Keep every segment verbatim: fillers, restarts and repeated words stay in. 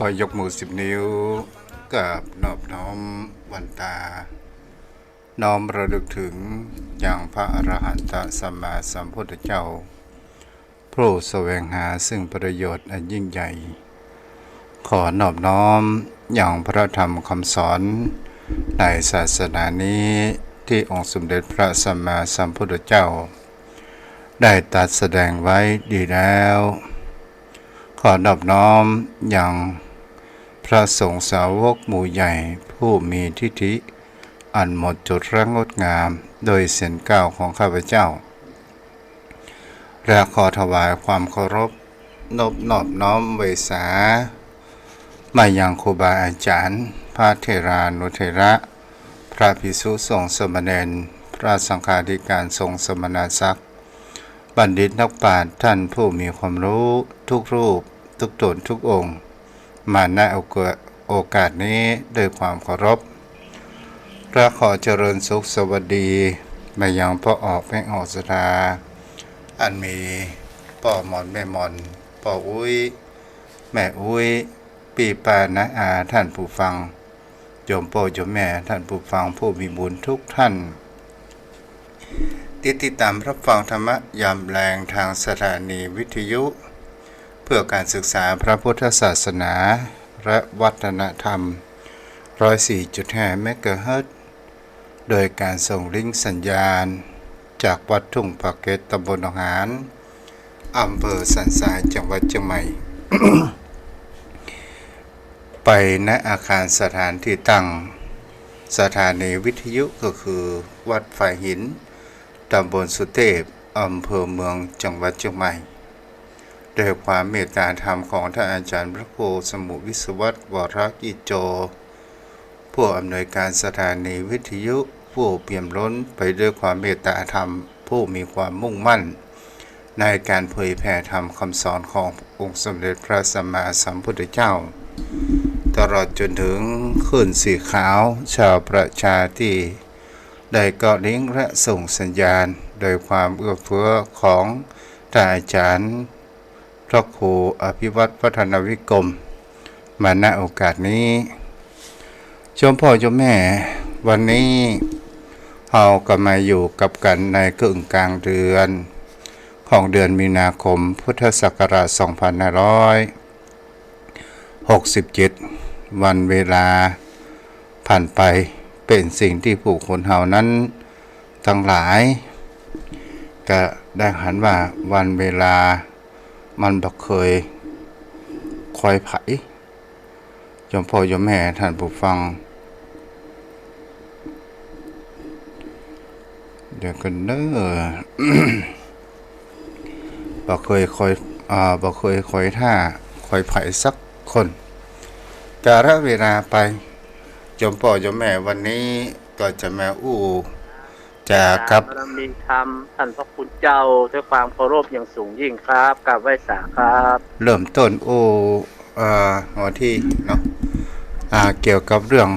ขอยกมือสิบนิ้ว กราบนอบน้อมวันตา น้อมระลึกถึงยังพระอรหันตสัมมาสัมพุทธเจ้า ผู้แสวงหาซึ่งประโยชน์อันยิ่งใหญ่ ขอนอบน้อมยังพระธรรมคำสอนในศาสนานี้ ที่องค์สมเด็จพระสัมมาสัมพุทธเจ้า ได้ตรัสแสดงไว้ดีแล้ว ขอนอบน้อมยังพระสงฆ์สาวกหมู่ใหญ่ ผู้มีทิฏฐิอันหมดจดและงดงาม โดยเสียงกล่าวของข้าพเจ้า และขอถวายความเคารพนบนอบน้อมไหว้สา มายังครูบาอาจารย์ พระเถรานุเถระ พระภิกษุสงฆ์สามเณร พระสังฆาธิการสงฆ์สมณศักดิ์ บัณฑิตนักปราชญ์ท่านผู้มีความรู้ทุกรูปทุกตนทุกองค์ มาณโอกาส โอกาสนี้ด้วยความเคารพ และขอเจริญสุขสวัสดีมายังป้อออกแม่ออกศรัทธา อันมีป้อหม่อนแม่หม่อน ป้ออุ๊ย แม่อุ๊ย ปี้ป้าน้าอาท่านผู้ฟัง โยมป้อโยมแม่ท่านผู้ฟังผู้มีบุญทุกท่าน ที่ติดตามรับฟังธรรมะยามแลงทางสถานีวิทยุ เพื่อการศึกษาพระพุทธศาสนา และวัฒนธรรม ร้อยสี่จุดห้าเมกะเฮิรตซ์ โดยการส่งลิงก์สัญญาณจากวัดทุ่งปาเก็ต ตำบลหนองหาน อำเภอสันทราย จังหวัดเชียงใหม่ ไปณอาคารสถานที่ตั้งสถานีวิทยุ ก็คือวัดฝายหิน ตำบลสุเทพ อำเภอเมือง จังหวัดเชียงใหม่ ด้วยความเมตตาธรรมของท่านอาจารย์พระครูสมุทรวิศวัตร วรกิจโจ ผู้อำนวยการสถานีวิทยุ ผู้เปี่ยมล้นไปด้วยความเมตตาธรรม ผู้มีความมุ่งมั่นในการเผยแผ่ธรรมคำสอนขององค์สมเด็จพระสัมมาสัมพุทธเจ้า ตลอดจนถึงคลื่นสีขาวชาวประชาที่ได้เกาะลิงก์และส่งสัญญาณ โดยความเอื้อเฟื้อของท่านอาจารย์ พระครูอภิวัตรพัฒนวิกรม มาณโอกาสนี้ โยมป้อโยมแม่ วันนี้เฮาก็มาอยู่กับกั๋นในครึ่งกลางเดือน ของเดือนมีนาคม พุทธศักราชสองพันห้าร้อยหกสิบเจ็ด วันเวลาผ่านไป เป๋นสิ่งตี้ผู้คนเฮานั้นตังหลาย ก็ได้หันว่าวันเวลา มันบ่เกยคอยใผ โยมป้อโยมแม่ท่านผู้ฟัง เดี๋ยวก่อนเน่อ บ่เกยคอย อ่า บ่เกยคอยถ้าคอยใผสักคน กาลเวลาไป โยมป้อโยมแม่ วันนี้ก็จะมาอู้ จ๋าครับ บารมีธรรมท่านพระคุณเจ้า ด้วยความเคารพอย่างสูงยิ่งครับ กราบไหว้สาครับ เริ่มต้นอู้ เอ่อ หัวทีเนาะ อ่า เกี่ยวกับเรื่อง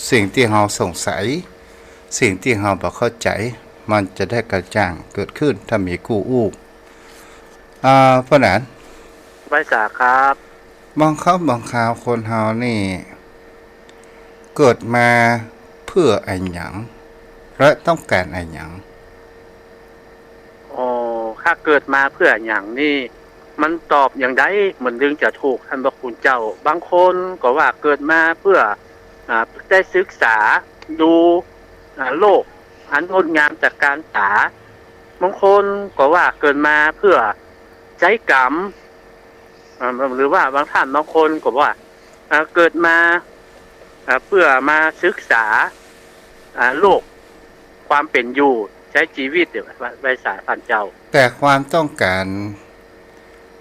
สิ่งตี้เฮาสงสัย สิ่งตี้เฮาบ่เข้าใจ๋ มันจะได้กระจ่างเกิดขึ้นถ้ามีกู้อู้ อ่า ป้อหนาน ไหว้สาครับ บางครั้งบางคราวคนเฮานี่ เกิดมาเปื้ออะหยัง และต้องก๋านอะหยัง อ๋อ ถ้าเกิดมาเปื้ออะหยังนี่ มันตอบอย่างใดมันจึงจะถูก ท่านพระคุณเจ้า บางคนก็ว่าเกิดมาเปื้อ อ่า ได้ศึกษาดู อ่า โลกอันงดงามตระก๋านต๋า บางคนก็ว่าเกิดมาเปื้อใจ๊กรรม อ่า หรือว่าบางท่านบางคนก็ว่า อ่า เกิดมา อ่า เปื้อมาศึกษา อ่า โลกความเป๋นอยู่ ใจ๊จีวิต ไหว้สาท่านเจ้า แต่ความต้องก๋าน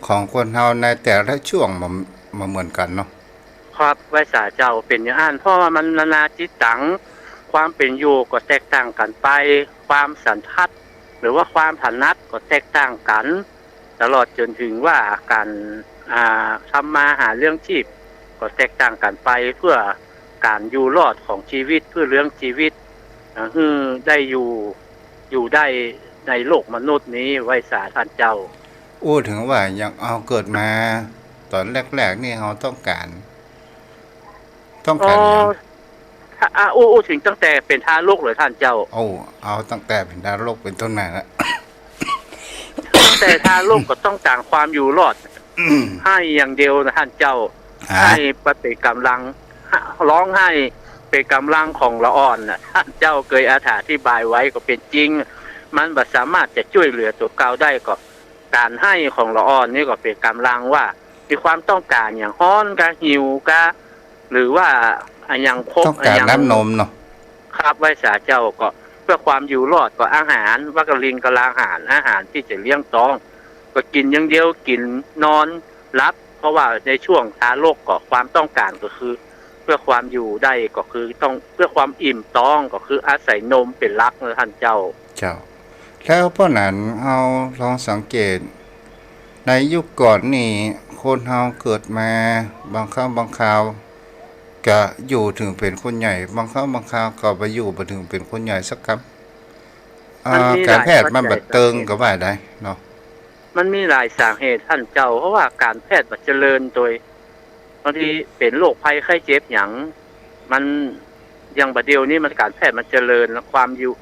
ของคนเฮาในแต่ละช่วงบ่ บ่เหมือนกั๋นเนาะ ครับ ไหว้สาเจ้า เป๋นอย่างอั้น เพราะว่ามันนานาจิตตัง ความเป๋นอยู่ก็แตกต่างกั๋นไป ความสันทัด หรือว่าความถนัดก็แตกต่างกั๋น ตลอดจ๋นถึงว่าก๋าน อ่า ทำมาหาเลี้ยงจีพก็แตกต่างกั๋นไป เปื้อก๋านอยู่รอดของจีวิต เปื้อเลี้ยงจีวิต อ่า หื้อได้อยู่ อยู่ได้ในโลกมนุษย์นี้ ไหว้สาต้านเจ้า อู้เถิงว่าอย่างเฮาเกิดมา ต๋อนแรกๆ นี่เฮาต้องก๋าน ต้องก๋านหยัง อ๋อ ถ้า อ่ะ อู้ อู้เถิงตั้งแต่เป๋นทารกเหรอต้านเจ้า โอ้ เอาตั้งแต่เป๋นทารกเป๋นต้นมาละ ตั้งแต่ทารกก็ต้องก๋านความอยู่รอด อืม ไห้อย่างเดียวนะต้านเจ้า ฮะ ไห้เป๋นก๋ำลัง ฮะ ฮ้องไห้เป๋นก๋ำลังของละอ่อนน่ะ ต้านเจ้าเกยอธิบายไว้ก็เป๋นจริง มันบ่สามารถจะจ้วยเหลือตั๋วเก่าได้ ก็ก๋านไห้ของละอ่อนนี่ก็เป๋นก๋ำลังว่า มีความต้องก๋านอย่างฮ้อนกา หิวกา หรือว่าอะหยังครบ ต้องก๋าน อะหยัง น้ำนมเนาะ ครับ ไหว้สาเจ้า ก็เพื่อความอยู่รอดก็อาหาร ว่าก๋ะลิงก๋ะลาอาหาร อาหารตี้จะเลี้ยงต๊อง ก็กิ๋นอย่างเดียว กิ๋นนอนหลับ เพราะว่าในช่วงทารกก็ความต้องก๋านก็คือ เพื่อความอยู่ได้ก็คือต้อง เพื่อความอิ่มต๊องก็คืออาศัยนมเป๋นหลักนะต้านเจ้า เจ้า แล้วป้อนั้นเฮาลองสังเกต ในยุคก่อนนี่ คนเฮาเกิดมาบางครั้งบางคราว ก็อยู่เถิงเป๋นคนใหญ่ บางครั้งบางคราวก็บ่อยู่บ่เถิงเป๋นคนใหญ่สักกำ อ่า มันมี ก๋านแพทย์มันบ่เติงก็ว่าได้เนาะ มันมีหลายสาเหตุต้านเจ้า เพราะว่าก๋านแพทย์บ่เจริญโตย บางทีเป๋นโรคภัยไข้เจ็บหยัง มัน อย่างบ่าเดี่ยวนี้มันก๋านแพทย์มันเจริญ ความอยู่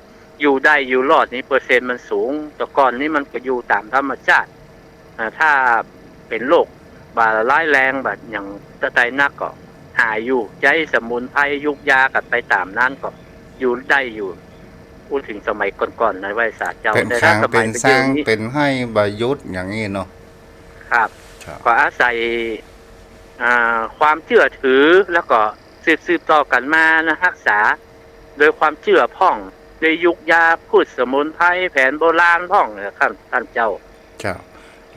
อยู่ได้อยู่รอดนี่เปอร์เซ็นต์มันสูง แต่ก่อนนี่มันก็อยู่ต๋ามธรรมชาติ อ่า ถ้าเป๋นโรคบ่าร้ายแรงบ่าหยังตะใดนักก็หายอยู่ ใจ๊สมุนไพรยุกยากั๋นไปต๋ามนั้นก็อยู่ได้อยู่ อู้เถิงสมัยก่อนๆ ในไหว้สาเจ้า เป๋น แต่ถ้า ครั้ง สมัย เป๋น ปัจจุบัน ซ้าง นี้ เป๋นไห้บ่หยุดอย่างนี้เนาะ ครับ ครับ ก็อาศัย อ่า ความเจื้อถือ แล้วก็สืบๆ ต่อกั๋นมานะ ฮักษา โดยความเจื้อพ่อง โดยยุกยา พืชสมุนไพร แผนโบราณพ่องนะครับ ต้านเจ้า เจ้า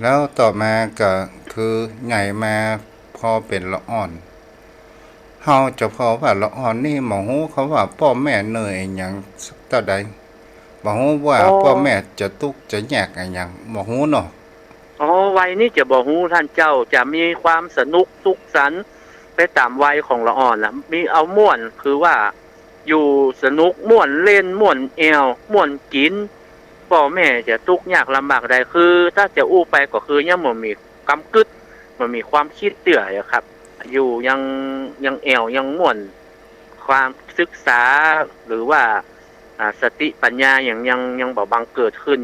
แล้วต่อมาก็คือใหญ่มาพอเป๋นละอ่อน เฮาจะผ่อว่าละอ่อนนี่บ่ฮู้เขาว่าป้อแม่เน่ออะหยังสักเต้าใด บ่ฮู้ว่า อ๋อ ป้อแม่จะตุ๊กข์จะยากอะหยัง บ่ฮู้เนาะ อ๋อ วัยนี้จะบ่ฮู้ต้านเจ้า จะมีความสนุกสุขสันต์ไปต๋ามวัยของละอ่อนน่ะ มีเอาม่วน คือว่าอยู่สนุก ม่วนเล่น ม่วนแอ่ว ม่วนกิ๋น ป้อแม่จะตุ๊กข์ยากลำบากใด คือถ้าจะอู้ไปก็คือยังบ่มีกำกึ๊ด บ่มีความกึ๊ดเตื้ออะครับ อยู่ยัง ยังแอ่ว ยังม่วน ความศึกษา หรือว่า อ่า สติปัญญาหยัง ยัง ยังบ่บังเกิดขึ้น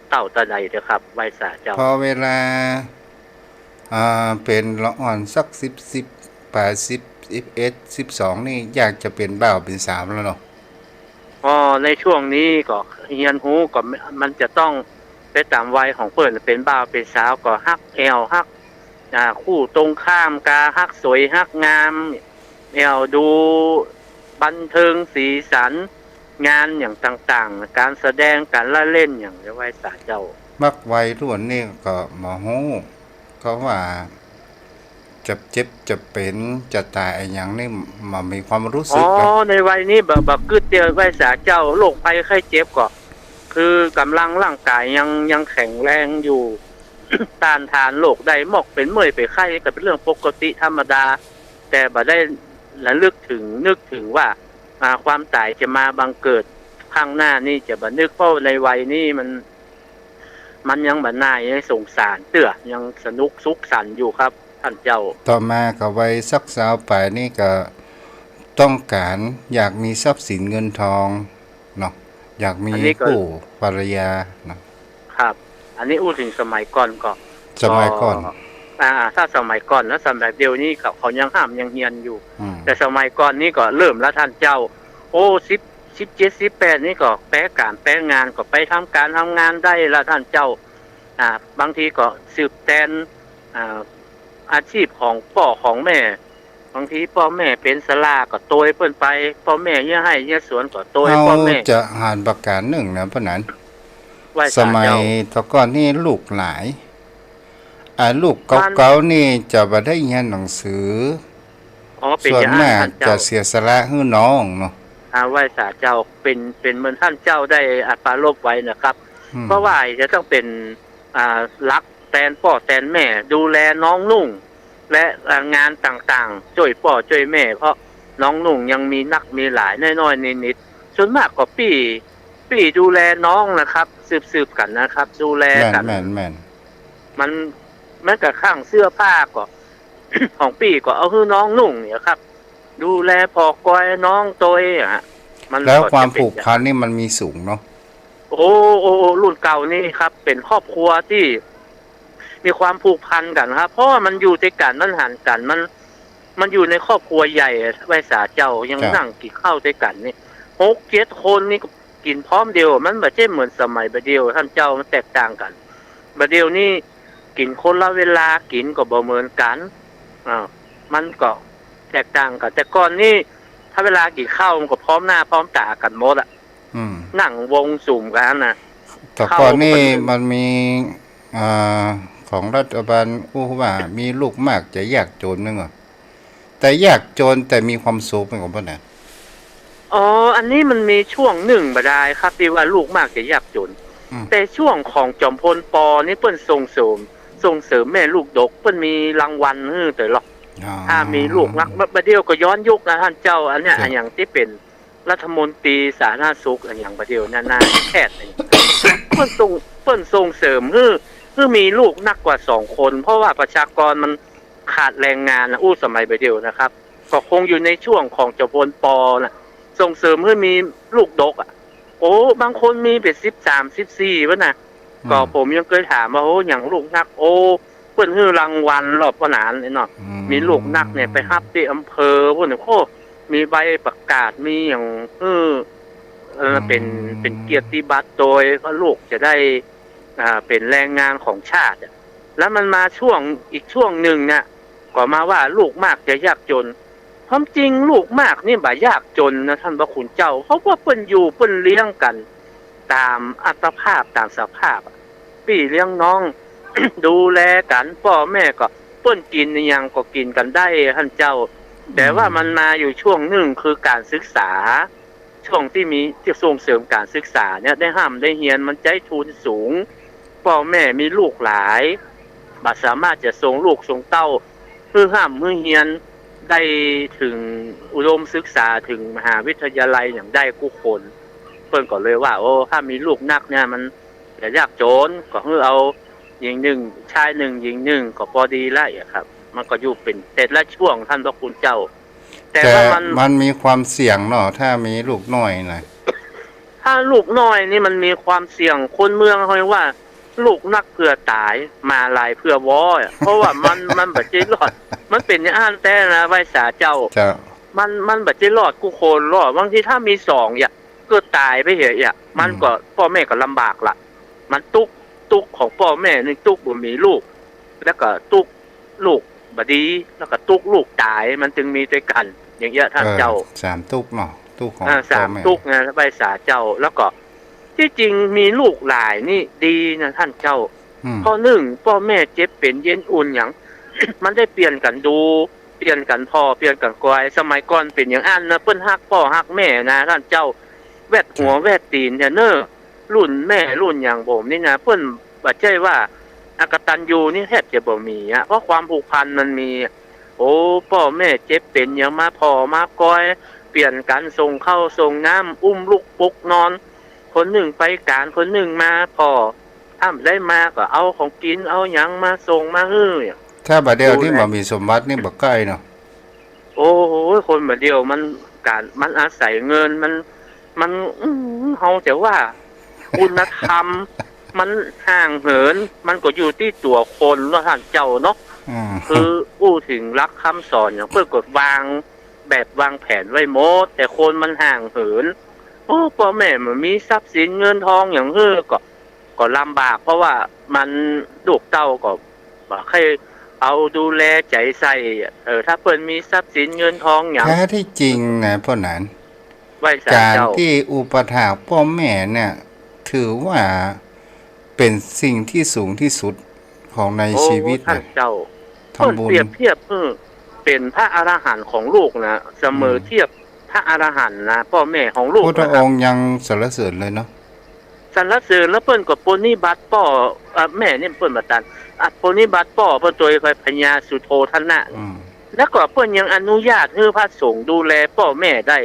เต้าตะใดเตื้อครับ ไหว้สาเจ้า พอเวลา อ่า เป๋นละอ่อนสักสิบ สิบป๋าย สิบ สิบเอ็ด สิบสอง นี่อยากจะเป๋นบ่าวเป๋นสาวแล้วเนาะ อ๋อ ในช่วงนี้ก็เฮียนฮู้ก็ มันจะต้องไปต๋ามวัยของเปิ้น เป๋นบ่าวเป๋นสาวก็ฮักแอ่ว ฮัก อ่า คู่ตรงข้ามกา ฮักสวยฮักงาม แอ่วดูบันเทิงสีสัน งานอย่างต่างๆ ก๋านแสดง ก๋านละเล่นหยัง ไหว้สาเจ้า มักวัยรุ่นนี่ก็บ่ฮู้ เขาว่าจะเจ็บจะเป๋นจะต๋ายอะหยังนี่บ่มีความรู้สึก อ๋อ เนาะ ในวัยนี้บ่ บ่กึ๊ดเตื้อ ไหว้สาเจ้า โรคภัยไข้เจ็บก็ คือกำลังร่างก๋ายยัง ยังแข็งแรงอยู่ ต้านทานโรคได้ มอกเป๋นเมื่อยเป๋นไข้ก็เป๋นเรื่องปกติธรรมดา แต่บ่ได้ระลึกเถิง นึกเถิงว่า อ่า ความต๋ายจะมาบังเกิดข้างหน้านี่จะบ่นึก เพราะในวัยนี้มัน มันยังบ่หน่ายสงสารเตื้อ ยังสนุกสุขสันต์อยู่ครับต้านเจ้า ต่อมาก็วัยสักซาวป๋ายนี่ก็ต้องก๋านอยากมีทรัพย์สินเงินทองเนาะ อยากมี อันนี้ก็ คู่ภรรยาเนาะ ครับ อันนี้อู้เถิงสมัยก่อนก็ สมัยก่อน อ่า ถ้าสมัยก่อนนะ สมัยเดี่ยวนี้เขา เขายังห้ามยังเฮียนอยู่ อืม แต่สมัยก่อนนี่ก็เริ่มแล้วต้านเจ้า โอ้ สิบ สิบเจ็ด สิบแปด นี่ก็แปะก๋านแปะงาน ก็ไปทำก๋านทำงานได้แล้วต้านเจ้า อ่า บางทีก็สืบแตน อ่า อาชีพของป้อของแม่ บางทีป้อแม่เป๋นศาลาก็โตยเปิ้นไป ป้อแม่เยียะไฮ่เยียะสวนก็โตย เฮา ป้อแม่ จะหันประก๋านนึ่งนะป้อหนาน ไหว้สาเจ้า สมัยแต่ก่อนนี่ลูกหลาย อ่า ลูกเก่าๆ นี่จะบ่ได้เฮียนหนังสือ อ๋อ เป๋น ส่วนมาก อย่างนั้นต้านเจ้า จะเสียสละหื้อน้องเนาะ อ่า ไหว้สาเจ้า เป๋น เป๋นเหมือนต้านเจ้าได้ อ่า ปรารภไว้นะครับ อืม เพราะว่าจะต้องเป๋น อ่า หลักแตนป้อแตนแม่ ดูแลน้องนุ่ง และ อ่า งานต่างๆ จ้วยป้อจ้วยแม่ เพราะน้องนุ่งยังมีนักมีหลายน้อยๆ นิดๆ ส่วนมากก็ปี้ ปี้ดูแลน้องนะครับ สืบๆ กั๋นนะครับ ดูแลกั๋น แม่นๆ แม่น มัน แม้กระทั่งเสื้อผ้าก็ ของปี้ก็เอาหื้อน้องนุ่งเนี่ยครับ ดูแลผ่อกอยน้องตวยอะ มัน แล้ว ก็ ความ จะเป๋น ผูกพันนี่มันมีสูงเนาะ โอ้ โอ้ โอ้ รุ่นเก่านี่ครับ เป๋นครอบครัวตี้มีความผูกพันกั๋นครับ เพราะว่ามันอยู่ตวยกั๋น มันหันกั๋น มัน มันอยู่ในครอบครัวใหญ่อะ ไหว้สาเจ้า ยัง ครับ นั่งกิ๋นข้าวตวยกั๋นนี่ หกเจ็ดคนนี่ก็กิ๋นพร้อมเดียว มันบ่ใจ้เหมือนสมัยบ่าเดี่ยว ต้านเจ้า มันแตกต่างกั๋น บ่าเดี่ยวนี่กิ๋นคนละเวลา กิ๋นก็บ่เหมือนกั๋น อ่า มันก็แตกต่างกั๋น แต่ก่อนนี่ ถ้าเวลากิ๋นข้าวมันก็พร้อมหน้าพร้อมต๋ากั๋นหมดอะ อืม นั่งวงสุมกั๋นนะ แต่ก่อนนี่ ข้าวก็บ่เหมือนกั๋น มันมี อ่า ของรัฐบาลอู้ว่า มีลูกมากจะยากจนนึกว่า แต่ยากจนแต่มีความสุข แม่นก่อบ่านั้น อ๋อ อันนี้มันมีช่วงนึ่งบ่ดายครับ ตี้ว่าลูกมากจะยากจน อืม แต่ช่วงของจอมพล ป. นี่เปิ้นส่งเสริม ส่งเสริมแม่ลูกดก เปิ้นมีรางวัลหื้อตวยลอด อ๋อ ถ้ามีลูกนัก บ่า บ่าเดี่ยวก็ย้อนยุคนะต้านเจ้า อันเนี้ย ครับ อะหยังตี้เป๋นรัฐมนตรีสาธารณสุข อะหยังบ่าเดี่ยวเนี่ย นายแพทย์เนี่ย เปิ้นส่ง เปิ้นส่งเสริมหื้อ หื้อมีลูกนักกว่าสองคน เพราะว่าประชากรมันขาดแรงงานนะ อู้สมัยบ่าเดี่ยวนะครับ ก็คงอยู่ในช่วงของจอมพล ป. น่ะ ส่งเสริมหื้อมีลูกดกอะ โอ้ บางคนมีเป๋นสิบสาม สิบสี่ วะนะ อืม ก็ผมยังเกยถามว่า โอ้ หยังลูกนัก โอ้ เปิ้นหื้อรางวัลลอด ปะหนานเนี่ยเนาะ อืม มีลูกนักเนี่ย ไปฮับตี้อำเภอปู๊น โอ้ มีใบประกาศ มีหยัง เออ เออ อืม เป๋น เป๋นเกียรติบัตรตวย ว่าลูกจะได้ อ่า เป๋นแรงงานของชาติอะ แล้วมันมาช่วง อีกช่วงนึ่งเนี่ย ก็มาว่าลูกมากจะยากจน ความจริงลูกมากนี่บ่ยากจนนะต้านพระคุณเจ้า เพราะว่าเปิ้นอยู่เปิ้นเลี้ยงกั๋นต๋ามอัตภาพต๋ามสภาพอะ ปี้เลี้ยงน้อง ดูแลกั๋น ป้อแม่ก็เปิ้นกิ๋นอะหยังก็กิ๋นกั๋นได้ต้านเจ้า แต่ว่า อืม มันมาอยู่ช่วงนึ่งคือก๋านศึกษา ช่วงตี้มี ตี้ส่งเสริมก๋านศึกษาเนี่ย ได้ฮ่ำได้เฮียน มันใจ๊ทุนสูง ป้อแม่มีลูกหลาย บ่สามารถจะส่งลูกส่งเต้า หื้อฮ่ำหื้อเฮียนได้เถิงอุดมศึกษา เถิงมหาวิทยาลัยหยังได้กู้คน เปิ้นก็เลยว่า โอ้ ถ้ามีลูกนักเนี่ย มันจะยากจน ก็หื้อเอาหญิงนึ่ง ชายนึ่ง หญิงนึ่ง ก็ปอดีละอะครับ มันก็อยู่เป๋นแต่ละช่วงต้านพระคุณเจ้า แต่ แต่ ว่ามัน มันมีความเสี่ยงเนาะ ถ้ามีลูกน้อยนะ ถ้าลูกน้อยนี่มันมีความเสี่ยง คนเมืองเฮาว่า ลูกนักเผื่อต๋าย หมาหลายเผื่อวออะ เพราะว่ามัน มันบ่ใจ้รอด มันเป๋นอย่างอั้นแต๊นะ ไหว้สาเจ้า เจ้า มัน มันบ่ใจ้รอดกู้คนลอด บางทีถ้ามีสองอย่าง เกิดต๋ายไปเหียอะ มัน อืม ก็ ป้อแม่ก็ลำบากละ มันตุ๊กข์ ตุ๊กข์ของป้อแม่นี่ตุ๊กข์บ่มีลูก แล้วก็ตุ๊กข์ลูกบ่ดี แล้วก็ตุ๊กข์ลูกต๋าย มันจึงมีตวยกั๋น อย่างเงี้ยต้านเจ้า เออ สามตุ๊กข์เนาะ ตุ๊กข์ของ อ่า ป้อแม่ สามตุ๊กข์นะ ไหว้สาเจ้า แล้วก็ ตี้จริงมีลูกหลายนี่ดีนะต้านเจ้า อืม เพราะนึ่ง ป้อแม่เจ็บเป๋นเย็นอุ่นหยัง มันได้เปลี่ยนกั๋นดู เปลี่ยนกั๋นผ่อ เปลี่ยนกั๋นกอย สมัยก่อนเป๋นอย่างอั้นนะ เปิ้นฮักป้อฮักแม่นะต้านเจ้า แวดหัว เจ้า แวดตี๋นเนี่ยเน่อ รุ่นแม่รุ่นหยังผมนี่นะ เปิ้นบ่ใจ้ว่า อกตัญญูนี่แทบจะบ่มีอะ เพราะความผูกพันมันมีอะ โอ้ ป้อแม่เจ็บเป๋นหยังมาผ่อมากอย เปลี่ยนกั๋นส่งข้าวส่งน้ำ อุ้มลูกปลุกนอน คนนึ่งไปก๋าน คนนึ่งมาผ่อ ถ้าได้มาก็เอาของกิ๋น เอาหยังมาส่งมาหื้อ ถ้าบ่าเดี่ยวนี่ ดูแล บ่มีสมบัตินี่บ่ใก้เนาะ โอ้โห คนบ่าเดี่ยวมัน ก๋าน มันอาศัยเงิน มัน มัน อื้อหือ เฮาจะว่า คุณธรรม มันห่างเหิน มันก็อยู่ตี้ตั๋วคนเนาะต้านเจ้าเนาะ อืม คืออู้เถิงหลักคำสอนหยัง เปิ้นก็วางแบบวางแผนไว้หมด แต่คนมันห่างเหิน โอ้ ป้อแม่บ่มีทรัพย์สินเงินทองหยังหื้อก็ ก็ลำบาก เพราะว่ามัน ลูกเต้าก็บ่ใค่เอาดูแลใจ๋ใส่ เออ ถ้าเปิ้นมีทรัพย์สินเงินทองหยัง แท้ที่จริงนะ ป้อหนาน ไหว้สาเจ้า ก๋านตี้อุปถากป้อแม่เนี่ย ถือว่าเป๋นสิ่งที่สูงที่สุดของใน โอ้ ชีวิต ต้าน นะ เจ้า ทำบุญ เปิ้นเปรียบเทียบ เออ เป๋นพระอรหันต์ของลูกนะ เสมอ อืม เทียบพระอรหันต์นะ ป้อแม่ของลูก พุทธองค์ยังสรรเสริญเลยเนาะ สรรเสริญ แล้วเปิ้นก็ปรนนิบัติป้อ อ่ะ แม่นี่เปิ้นบ่ตัน อ่ะ ปรนนิบัติป้อเปิ้นตวยไป พญาสุโธทนะ อืม แล้วก็เปิ้นยังอนุญาตหื้อพระสงฆ์ดูแลป้อแม่ได้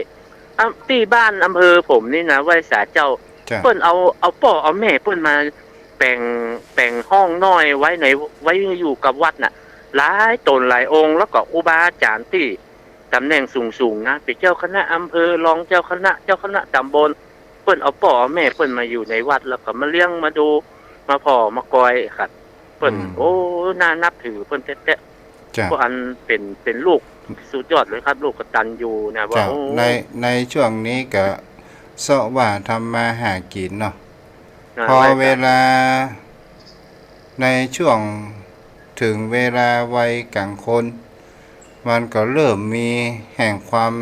อ่ะ ตี้บ้านอำเภอผมนี่นะ ไหว้สาเจ้า เจ้า เปิ้นเอา เอาป้อเอาแม่เปิ้นมาแป๋ง แป๋งห้องน้อยไว้ใน ไว้อยู่กับวัดน่ะ หลายต๋นหลายองค์ แล้วก็ครูบาอาจ๋ารย์ตี้ต๋ำแหน่งสูงๆ นะ เป๋นเจ้าคณะอำเภอ รองเจ้าคณะ เจ้าคณะต๋ำบล เปิ้นเอาป้อเอาแม่เปิ้นมาอยู่ในวัด แล้วก็มาเลี้ยงมาดู มาผ่อมากอยครับ เปิ้น อืม โอ้ น่านับถือเปิ้นแต๊ๆ เจ้า เพราะอันเป๋น เป๋นลูกสุดยอดเลยครับ ลูกกตัญญูนะ ว่า เจ้า โอ้ ใน ในช่วงนี้ก็เซาะว่าทำมาหากิ๋นเนาะ อ่า พอ ไว้ครับ เวลา ในช่วงเถิงเวลาวัยก๋างคน มันก็เริ่มมีแห่งความ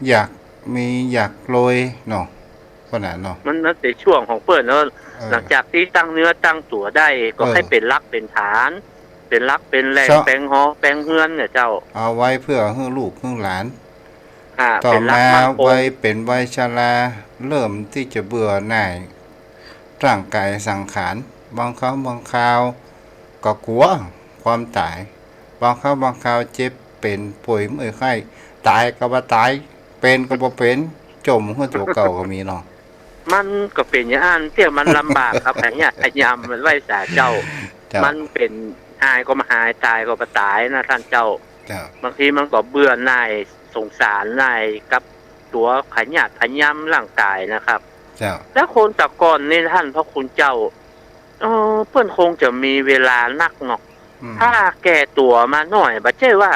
อยากมีอยากรวยเนาะ ขนาดเนาะ มัน มันเป๋นช่วงของเปิ้นเนาะ เออ หลังจากตี้ตั้งเนื้อตั้งตั๋วได้ ก็ เออ ใค่เป๋นหลักเป๋นฐาน เป๋นหลักเป๋นแหล่ง เจ้า แป๋งหอแป๋งเฮือนเนี่ยเจ้า เอาไว้เพื่อหื้อลูกหื้อหลาน อ่า ต่อมา เป๋นหลักมั่นคง วัยเป๋นวัยชรา เริ่มตี้จะเบื่อหน่ายร่างก๋ายสังขาร บางครั้งบางคราวก็กั๋วความต๋าย บางครั้งบางคราวเจ็บเป๋นป่วยเมื่อยไข้ ต๋ายก็บ่ต๋าย เป๋นก็บ่เป๋น จ่มหื้อตั๋วเก่าก็มีเนาะ มันก็เป๋นอย่างอั้น เตี้ยมันลำบากครับ ขยันขยำมันไว้สาเจ้า เจ้า มันเป๋นหายก็บ่หาย ต๋ายก็บ่ต๋ายนะต้านเจ้า เจ้า บางทีมันก็เบื่อหน่าย สงสารหน่ายกับตั๋วขยันขยำร่างก๋ายนะครับ เจ้า แล้วคนแต่ก่อนนี่ต้านพระคุณเจ้า เออ เปิ้นคงจะมีเวลานักเนาะ อืม ถ้าแก่ตั๋วมาหน่อย บ่ใจ้ว่า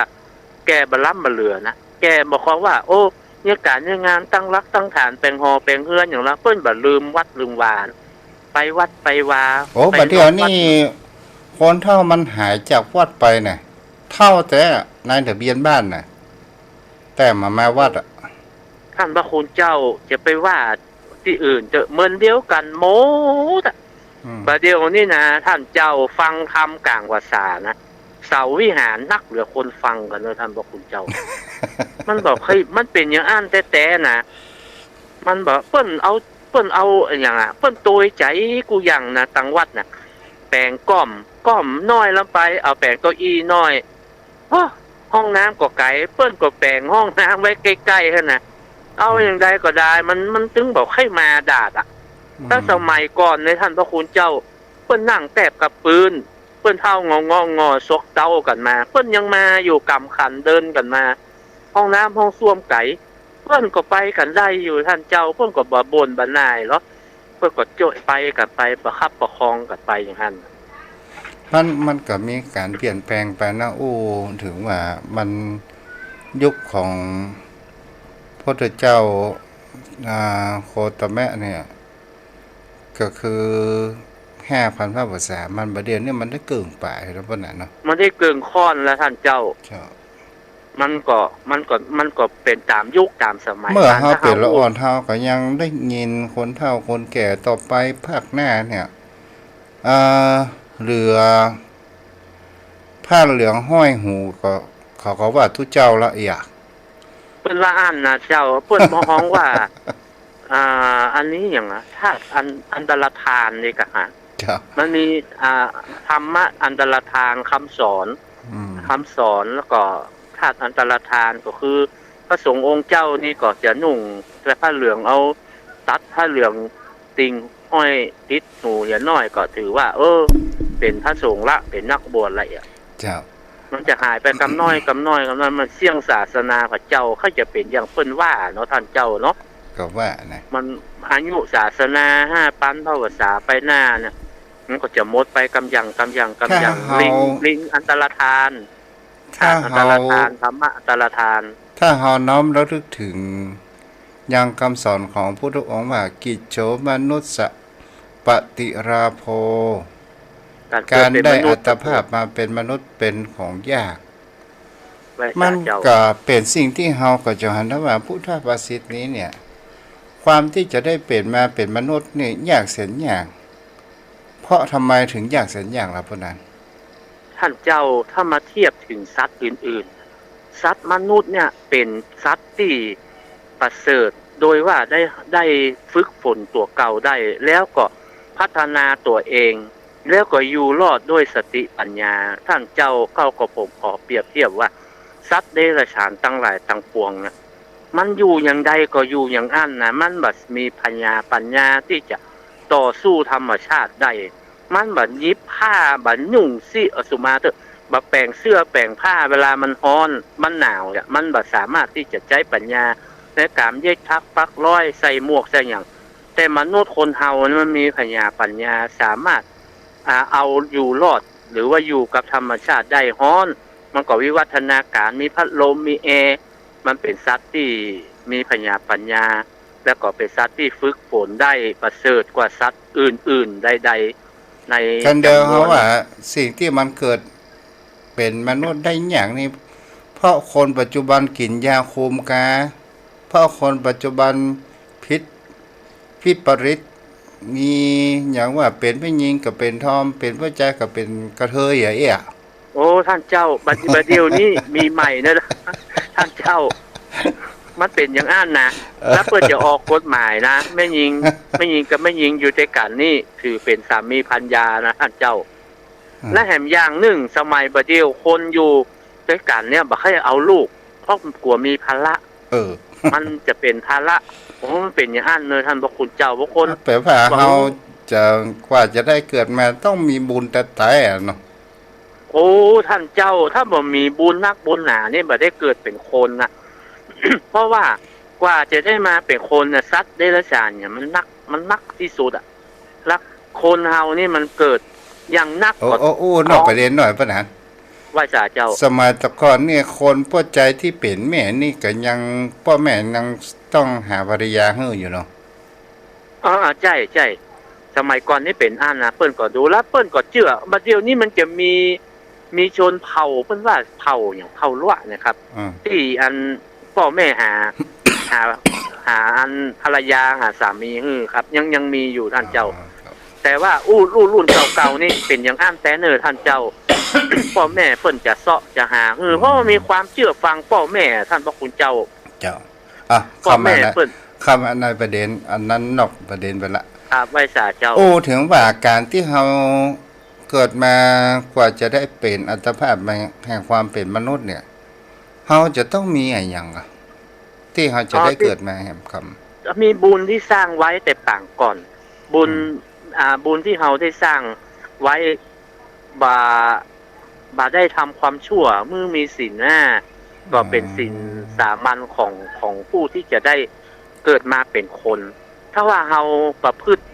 แก่บ่ล้ำบ่เหลือนะ แก่บ่ความว่า โอ้ เยียะก๋านเยียะงาน ตั้งหลักตั้งฐาน แป๋งหอแป๋งเฮือนอย่างละ เปิ้นบ่ลืมวัดลืมวา ไปวัดไปวา โอ้ ไป บ่าเดี่ยวนี้ นอกวัด คนเฒ่ามันหายจากวัดไปน่ะ เฒ่าแต๊ นายทะเบียนบ้านน่ะ แต่บ่มาวัดอะ ต้านพระคุณเจ้าจะไปว่าตี้อื่นเต๊อะ เหมือนเดียวกั๋นหมดอะ อืม บ่าเดี่ยวนี้นะ ต้านเจ้าฟังธรรมก๋างพรรษานะ เสาวิหารนักเหลือคนฟังกั๋นเนาะ ต้านพระคุณเจ้า มันบ่ใค่ มันเป๋นอย่างอั้นแต๊ๆ นะ มันบ่ เปิ้นเอา เปิ้นเอาอะหยังอะ เปิ้นโตยใจ๋กู้อย่างนะ ตังวัดน่ะ แป๋งก้อม ก้อมน้อยลงไป เอาแป๋งเก้าอี้น้อย โอ้ ห้องน้ำก็ไก๋ เปิ้นก็แป๋งห้องน้ำไว้ใก้ๆ หั้นน่ะ เอา อืม อย่างใดก็ได้ มัน มันตึงบ่ใค่มาดาดอะ อืม แต่สมัยก่อนในต้านพระคุณเจ้า เปิ้นนั่งแตบกับปื๊น เปิ้นเฒ่างอๆ งอซกเต๊ากั๋นมา เปิ้นยังมาอยู่ ก๋ำขันเดินกั๋นมา ห้องน้ำห้องส้วมไก๋ เปิ้นก็ไปกั๋นได้อยู่ต้านเจ้า เปิ้นก็บ่บ่นบ่หน่ายหรอก เปิ้นก็จ้วยไปกั๋นไป ประคับประคองกั๋นไปอย่างหั้น มัน มันก็มีก๋านเปลี่ยนแปลงไปนะ อู้ เถิงว่ามันยุคของพระพุทธเจ้า อ่า โคตมะเนี่ย ก็คือห้าพันพรรษา มันบ่าเดี่ยวนี้มันได้เกิ่งป๋ายแล้วเปิ้นน่ะเนาะ มันได้เกิ่งข้อนแล้วต้านเจ้า เจ้า มันก็ มันก็ มันก็เป๋นต๋ามยุคต๋ามสมัย เมื่อเฮาเป๋นละอ่อน เฮาก็ยังได้ยินคนเฒ่าคนแก่ ต่อไปภาคหน้าเนี่ย เอ่อ เหลือผ้าเหลืองห้อยหูก็ เขาก็ว่าตุ๊เจ้าละเอีย เปิ้นว่าอั้นนะเจ้า เปิ้นบ่ฮ้องว่า อ่า อันนี้หยังอะ ธาตุอัน อันตรธานนี่กะฮะ เจ้า มันมี อ่า ธรรมะอันตรธาน กำสอน อืม กำสอน แล้วก็ธาตุอันตรธานก็คือ พระสงฆ์องค์เจ้านี่ก็จะนุ่งแต่ผ้าเหลือง เอาตัดผ้าเหลืองติ่งห้อยติดหูเหียน้อย ก็ถือว่า เออ เป๋นพระสงฆ์ละ เป๋นนักบวชละเอีย เจ้า มันจะหายไปกำน้อย กำน้อย กำน้อย มันเสี้ยงศาสนาพระเจ้า ใค่จะเป๋นอย่างเปิ้นว่าเนาะ ต้านเจ้าเนาะ ก็ว่านะ มันอายุศาสนาห้าปันพรรษาไปหน้าเนี่ย มันก็จะหมดไปกำหยั่ง กำหยั่ง กำหยั่ง ถ้าเฮา ลิง ลิงอันตรธาน ถ้า ธาตุอันตรธาน เฮา ธรรมะอันตรธาน ถ้าเฮาน้อมระลึกเถิง อย่างกำสอนของพุทธองค์ว่า กิจโฉมนุสสะปฏิลาโภ ก๋านเกิดเป๋นมนุษย์ ก๋านได้อัตภาพมาเป๋นมนุษย์เป๋นของยาก ไหว้สาเจ้า มันก็เป๋นสิ่งตี้เฮาก็จะหันว่าพุทธภาษิตนี้เนี่ย ความตี้จะได้เป๋นมาเป๋นมนุษย์นี่ยากแสนยาก เพราะทำไมถึงยากแสนยากล่ะ พุทธะ ต้านเจ้า ถ้ามาเทียบเถิงสัตว์อื่นๆ สัตว์มนุษย์เนี่ยเป๋นสัตว์ตี้ประเสริฐ โดยว่าได้ ได้ฝึกฝนตั๋วเก่าได้ แล้วก็พัฒนาตั๋วเอง แล้วก็อยู่รอดด้วยสติปัญญา ต้านเจ้า เฮาก็ ผมขอเปรียบเทียบว่า สัตว์เดรัจฉานตังหลายตังปวงน่ะ มันอยู่อย่างใดก็อยู่อย่างอั้นนะ มันบ่มีพญาปัญญาตี้จะต่อสู้ธรรมชาติได้ มันบ่หยิบผ้า บ่นุ่งซี้ เอาสุมาเต๊อะ บ่แป๋งเสื้อแป๋งผ้า เวลามันฮ้อน มันหนาวเนี่ย มันบ่สามารถตี้จะใจ๊ปัญญาในก๋านเย็บถักปักร้อย ใส่หมวกใส่หยัง แต่มนุษย์คนเฮานี่มันมีผญาปัญญา สามารถ อ่า เอาอยู่รอด หรือว่าอยู่กับธรรมชาติได้ ฮ้อน มันก็วิวัฒนาการ มีพัดลม มีแอร์ มันเป๋นสัตว์ตี้มีผญาปัญญา แล้วก็เป๋นสัตว์ตี้ฝึกฝนได้ประเสริฐกว่าสัตว์อื่นๆ ใดๆ ใน คันเดียว จ๋ำนวน เฮาว่าสิ่งตี้มันเกิดเป๋นมนุษย์ได้อย่างนี้ เพราะคนปัจจุบันกิ๋นยาคุมกา เพราะคนปัจจุบันผิด ผิดปริตร มีอย่างว่าเป๋นแม่ญิงก็เป๋นทอม เป๋นผู้จายก็เป๋นกระเทยอะเอี้ย โอ้ ท่านเจ้า บัด บัดเดี่ยวนี้มีใหม่นะ ท่านเจ้า มันเป๋นอย่างอั้นนะ เออ แล้วเปิ้นจะออกกฎหมายนะ แม่ญิง แม่ญิงกับแม่ญิงอยู่ตวยกั๋นนี่ ถือเป๋นสามีภรรยานะ ท่านเจ้า อืม และแถมอย่างนึ่ง สมัยบัดเดี่ยวคนอยู่ตวยกั๋นเนี่ย บ่ใค่เอาลูก เพราะกั๋วมีภาระ เออ มันจะเป๋นภาระ โอ้ มันเป๋นอย่างอั้นเลย ท่านพระคุณเจ้า บางคน แป๋ว่า บาง เฮาจะ กว่าจะได้เกิดมาต้องมีบุญแต๊ๆ อะเนาะ โอ้ ท่านเจ้า ถ้าบ่มีบุญนักบุญหนานี่ บ่ได้เกิดเป๋นคนนะ เพราะว่ากว่าจะได้มาเป๋นคนน่ะ สัตว์เดรัจฉานเนี่ยมันนัก มันนักตี้สุดอะ แล้วคนเฮานี่มันเกิดอย่างนัก โอ้ กว่า โอ้ โอ้ นอกประเด็นหน่อยป้อหนาน ไหว้สาเจ้า สมัยแต่ก่อนนี่คนป้อจายตี้เป๋นแม่นี่ก็ยัง ป้อแม่ยังต้องหาภรรยาหื้ออยู่เนาะ อ๋อ ใจ้ ใจ้ สมัยก่อนนี่เป๋นอั้นนะ เปิ้นก็ดูแล้วเปิ้นก็เจื้อ บัดเดี่ยวนี้มันจะมี มีชนเผ่า เปิ้นว่าเผ่าหยัง เผ่าลัวะนะครับ อืม ตี้อันป้อแม่หา หา หาอันภรรยาหาสามีหื้อครับ ยัง ยังมีอยู่ท่านเจ้า อ๋อ ครับ แต่ว่าอู้ อู้รุ่นเก่าๆ นี่เป๋นอย่างอั้นแต๊เน่อท่านเจ้า ป้อแม่เปิ้นจะเซาะจะหาหื้อ อืม เพราะว่ามีความเจื้อฟังป้อแม่ท่านพระคุณเจ้า เจ้า อ่ะ ป้อแม่ เข้ามาใน เปิ้น เข้ามาในประเด็น อันนั้นนอกประเด็นไปละ ครับ ไหว้สาเจ้า โอ้ เถิงว่าก๋านตี้เฮาเกิดมากว่าจะได้เป๋นอัตภาพแห่งความเป๋นมนุษย์เนี่ย เฮาจะต้องมีอะหยังอะ ตี้เฮาจะ อ๋อ ได้ ตี้ เกิดมาแหมกำ มีบุญตี้สร้างไว้แต่ปางก่อน บุญ อืม อ่า บุญตี้เฮาได้สร้างไว้ บ่า บ่าได้ทำความชั่ว เมื่อมีศีลห้า ก็เป๋น อืม ศีลสามัญของ ของผู้ตี้จะได้เกิดมาเป๋นคน ถ้าว่าเฮาประพฤติ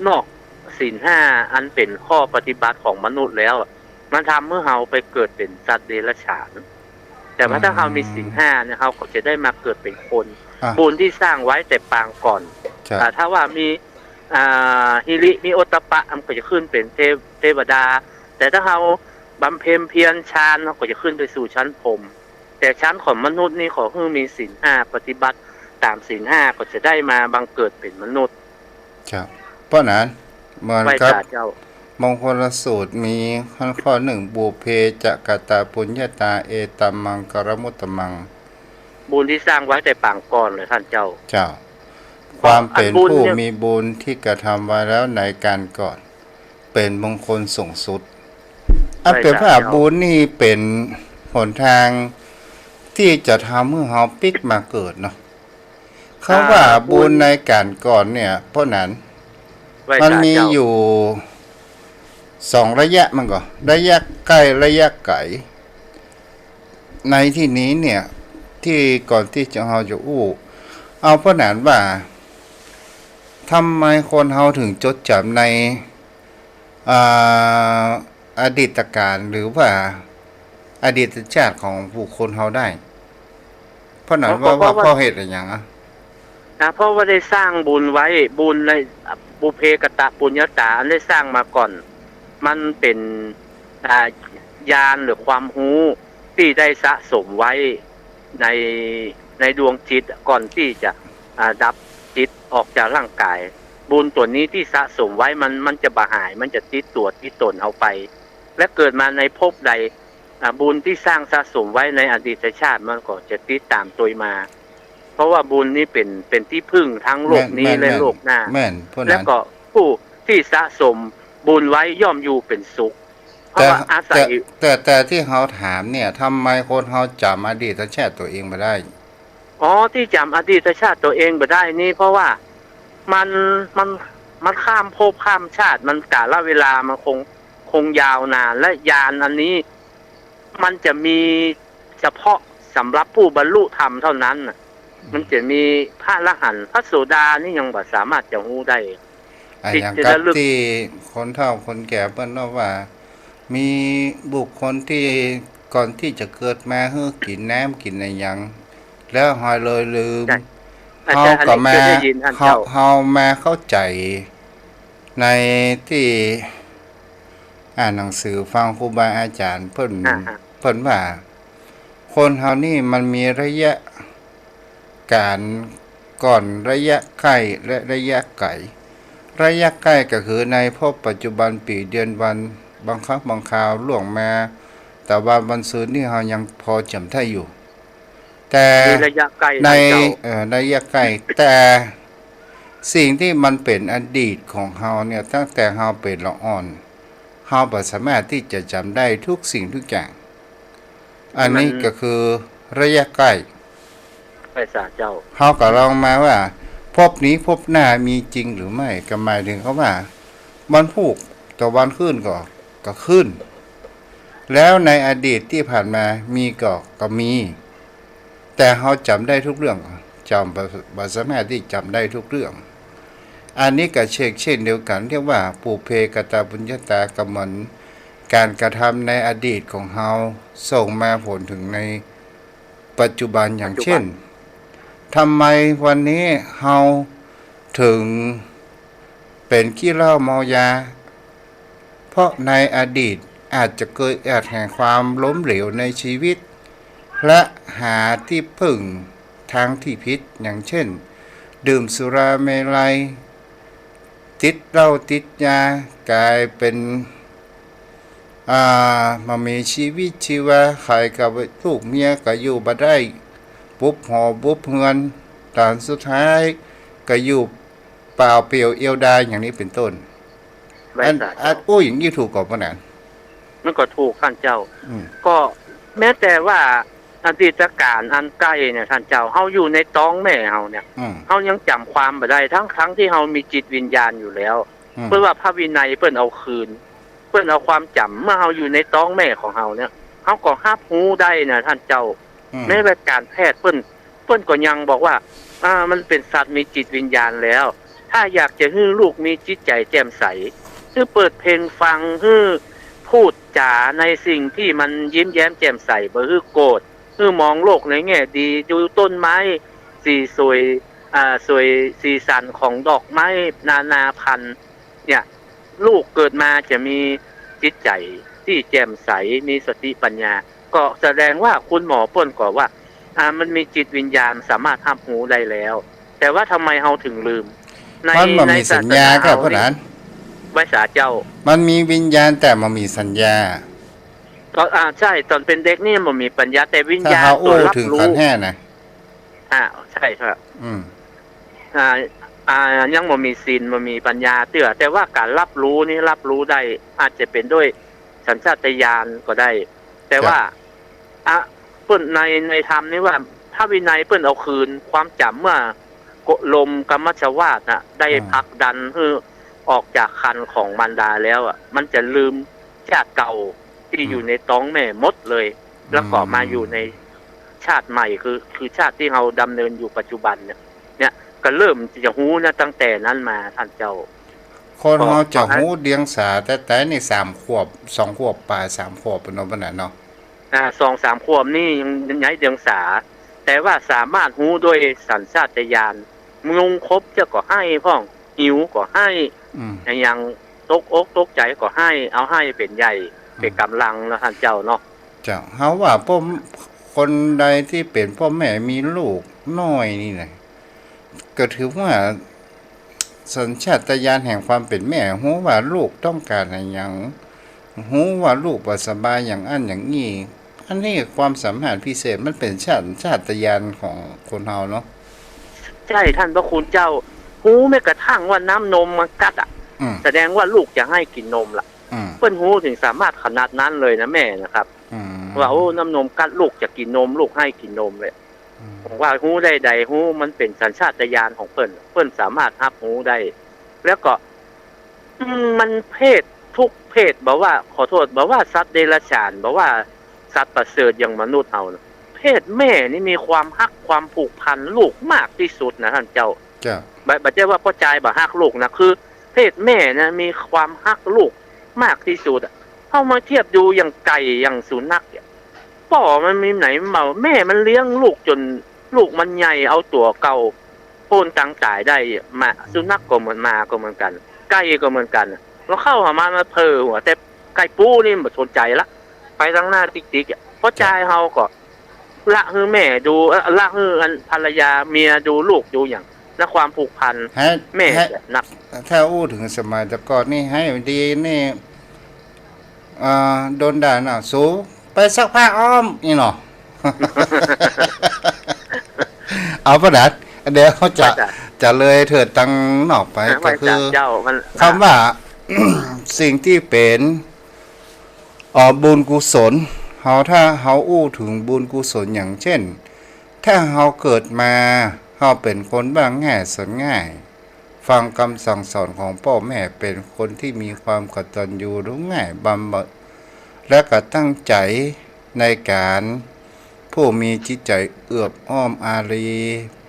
นอกศีลห้า อันเป๋นข้อปฏิบัติของมนุษย์แล้ว มันทำหื้อเฮาไปเกิดเป๋นสัตว์เดรัจฉาน แต่ว่า อืม ถ้าเฮามีศีลห้าเนี่ย เฮาก็จะได้มาเกิดเป๋นคน อ่ะ บุญตี้สร้างไว้แต่ปางก่อน ครับ อ่า ถ้าว่ามี อ่า หิริ มีโอตตัปปะ มันก็จะขึ้นเป๋นเทพ เทวดา แต่ถ้าเฮาบำเพ็ญเพียรฌาน เฮาก็จะขึ้นไปสู่ชั้นพรหม แต่ชั้นของมนุษย์นี่ขอหื้อมีศีลห้า ปฏิบัติต๋ามศีลห้า ก็จะได้มาบังเกิดเป๋นมนุษย์ ครับ ป้อหนาน เหมือนกับ ไหว้สาเจ้า มงคลสูตรมีข้อ ข้อหนึ่ง ปุพเพจะกตปุญญาตา เอตัมมังคลมุตตมัง บุญตี้สร้างไว้แต่ปางก่อนเลยท่านเจ้า เจ้า ความเป๋นผู้มีบุญตี้กระทำไว้แล้วในก๋านก่อน เป๋นมงคลสูงสุด อันเป๋นว่าบุญนี่เป๋นหนตางตี้จะทำหื้อเฮาปิ๊กมาเกิดเนาะ คำว่าบุญในก๋านก่อนเนี่ย ป้อหนาน มันมีอยู่สองระยะมันก่อ ระยะใก้ ระยะไก๋ ในตี้นี้เนี่ย ตี้ก่อนตี้จะเฮาจะอู้ เอาป้อหนานว่า ทำไมคนเฮาเถิงจดจ๋ำใน อ่า อดีตก๋านหรือว่าอดีตชาติของบุคคลเฮาได้ ป้อหนานว่า เพราะว่า ว่าป้อเหตุอะหยังอะ นะ เพราะว่าได้สร้างบุญไว้ บุญใน ปุพเพกตปุญญาตา อันได้สร้างมาก่อน มันเป๋น อ่า ญาณหรือความฮู้ตี้ได้สะสมไว้ใน ในดวงจิตก่อนตี้จะ อ่า ดับจิตออกจากร่างก๋าย บุญตั๋วนี้ตี้สะสมไว้มัน มันจะบ่หาย มันจะติดตั๋วติดต๋นเฮาไป และเกิดมาในภพใด อ่า บุญตี้สร้างสะสมไว้ในอดีตชาติมันก็จะติดต๋ามตวยมา เพราะว่าบุญนี่เป๋น เป๋นตี้พึ่งทั้งโลกนี้ แม่น และโลกหน้า แม่น แม่น ป้อหนาน แล้วก็ผู้ตี้สะสมบุญไว้ย่อมอยู่เป๋นสุข เพราะว่าอาศัย แต่ แต่ แต่ตี้เฮาถามเนี่ย ทำไมคนเฮาจ๋ำอดีตชาติตั๋วเองบ่ได้ อ๋อ ตี้จ๋ำอดีตชาติตั๋วเองบ่ได้นี่ เพราะว่ามัน มัน มันข้ามภพข้ามชาติ มันกาลเวลามันคง คงยาวนาน และญาณอันนี้ มันจะมีเฉพาะสำหรับผู้บรรลุธรรมเท่านั้นน่ะ อืม มันจะมีพระอรหันต์ พระโสดานี่ยังบ่สามารถจะฮู้ได้ อะหยัง ติดกั๋นระลึก ตี้คนเฒ่าคนแก่เปิ้นเล่าว่า มีบุคคลตี้ก่อนตี้จะเกิดมาหื้อกิ๋นน้ำกิ๋นอะหยัง แล้วหอยเลยลืม ใช่ อาจารย์ เฮาก็มา อันนี้เคยได้ยินท่าน เฮา เจ้า เฮามาเข้าใจ๋ในตี้อ่านหนังสือฟังครูบาอาจ๋ารย์เปิ้น อ่าฮะ เปิ้นว่า คนเฮานี่มันมีระยะก๋านก่อน ระยะใก้ และระยะไก๋ ระยะใก้ก็คือในภพปัจจุบัน ปี๋เดือนวัน บางครั้งบางคราวล่วงมา แต่ว่าวันซืนนี่เฮายังพอจ๋ำได้อยู่ แต่ มีระยะใก้ ใน ท่านเจ้า เอ่อ ระยะใก้ แต่สิ่งตี้มันเป๋นอดีตของเฮาเนี่ย ตั้งแต่เฮาเป๋นละอ่อน เฮาบ่สามารถตี้จะจ๋ำได้ทุกสิ่งทุกอย่าง อันนี้ มัน ก็คือระยะใก้ ใก้สาเจ้า เฮาก็ลองมาว่า ภพนี้ภพหน้ามีจริงหรือไม่ ก็หมายถึงเขาว่า วันพูกตะวันขึ้นก็ ก็ขึ้น แล้วในอดีตตี้ผ่านมามีก็ ก็มี แต่เฮาจ๋ำได้ทุกเรื่อง จ๋ำบ่ บ่สามารถตี้จ๋ำได้ทุกเรื่อง อันนี้ก็เชกเช่นเดียวกั๋น เรียกว่าปุพเพกตปุญญาตา ก็เหมือนก๋านกระทำในอดีตของเฮาส่งมาผลถึงในปัจจุบัน อย่างเช่น ปัจจุบัน ทำไมวันนี้เฮาถึงเป๋นขี้เหล้าเมายา เพราะในอดีตอาจจะเกยอาจแห่งความล้มเหลวในชีวิต และหาตี้พึ่งทางตี้ผิด อย่างเช่น ดื่มสุราเมรัย ติดเหล้าติดยา ก๋ายเป๋น อ่า บ่มีชีวิตชีวา ใผก็ ลูกเมียก็อยู่บ่ได้ บุบหอบุบเฮือน ต๋อนสุดท้ายก็อยู่เปล่าเปลี่ยวเดียวดาย อย่างนี้เป๋นต้น ไหว้ อัน สาธุ อันอู้อย่างอี้ถูกก่อ ป้อหนาน มันก็ถูก ท่านเจ้า อืม ก็แม้แต่ว่าอดีตก๋านอันใก้เนี่ย ท่านเจ้า เฮาอยู่ในต๊องแม่เฮาเนี่ย อืม เฮายังจ๋ำความบ่ได้ ทั้งๆ ตี้เฮามีจิตวิญญาณอยู่แล้ว อืม เปิ้นว่าพระวินัยเปิ้นเอาคืน เปิ้นเอาความจ๋ำ เมื่อเฮาอยู่ในต๊องแม่ของเฮาเนี่ย เฮาก็ฮับฮู้ได้นะ ท่านเจ้า อืม แม้แต่ก๋านแพทย์เปิ้น เปิ้นก็ยังบอกว่า อ่า มันเป๋นสัตว์มีจิตวิญญาณแล้ว ถ้าอยากจะหื้อลูกมีจิตใจ๋แจ่มใส หื้อเปิดเพลงฟัง หื้อพูดจ๋าในสิ่งตี้มันยิ้มแย้มแจ่มใส บ่หื้อโกรธ หื้อมองโลกในแง่ดี ดูต้นไม้สีสวย อ่า สวย สีสันของดอกไม้นานาพันธุ์ เนี่ย ลูกเกิดมาจะมีจิตใจ๋ตี้แจ่มใส มีสติปัญญา ก็แสดงว่าคุณหมอเปิ้นก็ว่า อ่า มันมีจิตวิญญาณสามารถฮับฮู้ได้แล้ว แต่ว่าทำไมเฮาถึงลืม ใน มันบ่มีสัญญา ในศาสนา ครับ เฮานี่ ป้อหนาน ไหว้สาเจ้า มันมีวิญญาณแต่บ่มีสัญญา ก็ อ่า ใช่ ต๋อนเป๋นเด็กนี่บ่มีปัญญา แต่วิญญาณ ถ้าเฮาอู้ ตัวรับรู้ เถิงขันธ์ห้านะ อ่า ใช่ครับ อืม อ่า อ่า ยังบ่มีศีล บ่มีปัญญาเตื้อ แต่ว่าก๋านรับรู้นี่รับรู้ได้ อาจจะเป๋นด้วยสัญชาตญาณก็ได้ แต่ว่า ครับ อ่ะ เปิ้นใน ในธรรมนี่ว่า พระวินัยเปิ้นเอาคืนความจ๋ำเมื่อ ลมกัมมัสสวาตน่ะ ได้ อืม ผลักดันหื้อออกจากครรภ์ของมารดาแล้วอ่ะ มันจะลืมชาติเก่าตี้ อืม อยู่ในต๊องแม่หมดเลย แล้วก็ อืม มาอยู่ในชาติใหม่ คือ คือชาติตี้เฮาดำเนินอยู่ปัจจุบันเนี่ย เนี่ย ก็เริ่มจะฮู้นะ ตั้งแต่นั้นมา ท่านเจ้า คนเฮาจะฮู้เดียงสาแต๊ๆ นี่สามขวบ สองขวบป๋าย สามขวบเนาะ ป้อหนานเนาะ อ่า สองสามขวบนี่ยัง ยังไร้เดียงสา แต่ว่าสามารถฮู้ด้วยสัญชาตญาณ ยุงขบเจ้าก็ไห้พ่อง หิวก็ไห้ อืม อย่างตกอกตกใจ๋ก็ไห้ เอาไห้เป๋นใหญ่ อืม เป๋นก๋ำลังนะ ท่านเจ้าเนาะ เจ้า เฮาว่าป้อ คนใดตี้เป๋นป้อแม่มีลูกน้อยนี่นะ ก็ถือว่าสัญชาตญาณแห่งความเป๋นแม่ ฮู้ว่าลูกต้องก๋านอะหยัง ฮู้ว่าลูกบ่สบายอย่างอั้นอย่างอี้ อันนี้ความสามารถพิเศษ มันเป๋นสัญชาตญาณของคนเฮาเนาะ ใช่ ท่านพระคุณเจ้า ฮู้แม้กระทั่งว่าน้ำนมมันกั๊ดอะ อืม แสดงว่าลูกจะไห้กิ๋นนมละ อืม เปิ้นฮู้เถิงสามารถขนาดนั้นเลยนะแม่นะครับ อืม ว่า โอ้ น้ำนมกั๊ด ลูกจะกิ๋นนม ลูกไห้กิ๋นนมเลย อืม ผมว่าฮู้ได้ใด ฮู้มันเป๋นสัญชาตญาณของเปิ้น เปิ้นสามารถฮับฮู้ได้ แล้วก็ อืม มันเพศทุกเพศ บ่ว่า ขอโทษ บ่ว่าสัตว์เดรัจฉาน บ่ว่า สัตว์ประเสริฐอย่างมนุษย์เฮานะ เพศแม่นี่มีความฮักความผูกพันลูกมากตี้สุดนะต้านเจ้า เจ้า บ่ บ่ใจ้ว่าป้อจายบ่ฮักลูกนะ คือเพศแม่นะมีความฮักลูกมากตี้สุดอะ เฮามาเทียบดูอย่างไก่อย่างสุนัขเนี่ย ป้อมันมีไหนเมา แม่มันเลี้ยงลูกจ๋นลูกมันใหญ่ เอาตั๋วเก่าโค่นตังต๋ายได้ หมา สุนัขก็เหมือน หมาก็เหมือนกั๋น ไก่ก็เหมือนกั๋น แล้วเข้าหามา มันเผลอหัว แต่ไก่ปูนี่บ่สนใจ๋ละ ไปตังหน้าติ๊กๆ อะ ป้อจายเฮาก็ละหื้อแม่ดู เอ่อ ละหื้ออันภรรยาเมียดูลูกดูหยัง และความผูกพัน ฮะ แม่ ฮะ จะนัก ถ้าอู้เถิงสมัยแต่ก่อนนี่หื้อดีนี่ อ่า โดนด่าเนาะ สูไปซักผ้าอ้อม นี่เนาะ เอาปะนั้น เดี๋ยวจะ ว่าจ้ะ จะเลยเถิดตังนอกไป อ่า ก็คือ ว่าจ้ะเจ้า มัน กำว่า สิ่งตี้เป๋น เอ่อ บุญกุศล เฮา ถ้าเฮาอู้เถิงบุญกุศลอย่างเช่น ถ้าเฮาเกิดมา เฮาเป๋นคนว่าง่ายสอนง่าย ฟังกำสั่งสอนของป้อแม่ เป๋นคนตี้มีความกตัญญูรู้ง่าย บำบัด และก็ตั้งใจ๋ในก๋าน ผู้มีจิตใจ๋เอือบอ้อมอารี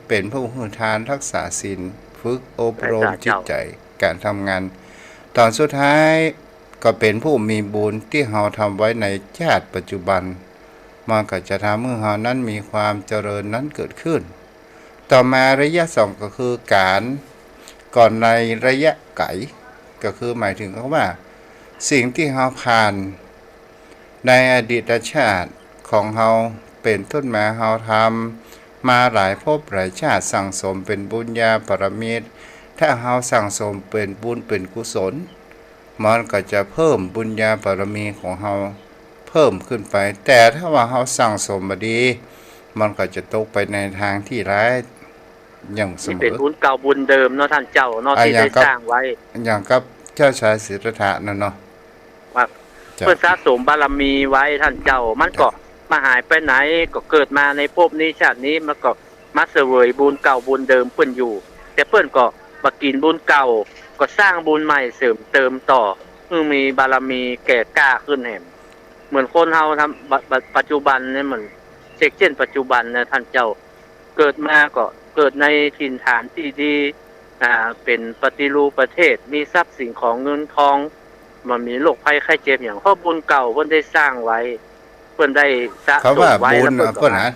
เป๋นผู้หื้อทานรักษาศีล ฝึกอบรม พระเจ้า จิตใจ๋ ก๋านทำงาน ต๋อนสุดท้ายก็เป๋นผู้มีบุญตี้เฮาทำไว้ในชาติปัจจุบัน มันก็จะทำหื้อเฮานั้นมีความเจริญนั้นเกิดขึ้น ต่อมาระยะสองก็คือก๋าน ก่อนในระยะไก๋ ก็คือหมายเถิงกำว่า สิ่งตี้เฮาผ่านในอดีตชาติของเฮา เป๋นต้นมาเฮาทำมาหลายภพหลายชาติ สั่งสมเป๋นบุญญาบารมี ถ้าเฮาสั่งสมเป๋นบุญเป๋นกุศล มันก็จะเพิ่มบุญญาบารมีของเฮาเพิ่มขึ้นไป แต่ถ้าว่าเฮาสั่งสมบ่ดี มันก็จะตกไปในตางตี้ร้ายอย่างเสมอ นี่เป๋นบุญเก่าบุญเดิมเนาะต้านเจ้าเนาะ อ่า ตี้ได้สร้างไว้ อย่างกับเจ้าชายสิทธัตถะนั่นเนาะ ครับ เจ้า เปิ้นสะสมบารมีไว้ต้านเจ้า มันก็ เจ้า บ่หายไปไหน ก็เกิดมาในภพนี้ชาตินี้ มันก็ มาเสวยบุญเก่าบุญเดิมเปิ้นอยู่ แต่เปิ้นก็บ่กิ๋นบุญเก่า ก็สร้างบุญใหม่เสริมเติมต่อ หื้อมีบารมีแก่กล้าขึ้นแหม เหมือนคนเฮาทำ บะ บะ ปัจจุบันเนี่ย เหมือนเช่น ปัจจุบันนะต้านเจ้า เกิดมาก็เกิดในถิ่นฐานตี้ดี อ่า เป๋นปฏิรูปประเทศ มีทรัพย์สิ่งของเงินทอง บ่มีโรคภัยไข้เจ็บหยัง เพราะบุญเก่าเปิ้นได้สร้างไว้ เปิ้นได้สะสมไว้ กำว่าบุญ แล้วเปิ้นก็ เปิ้นนะ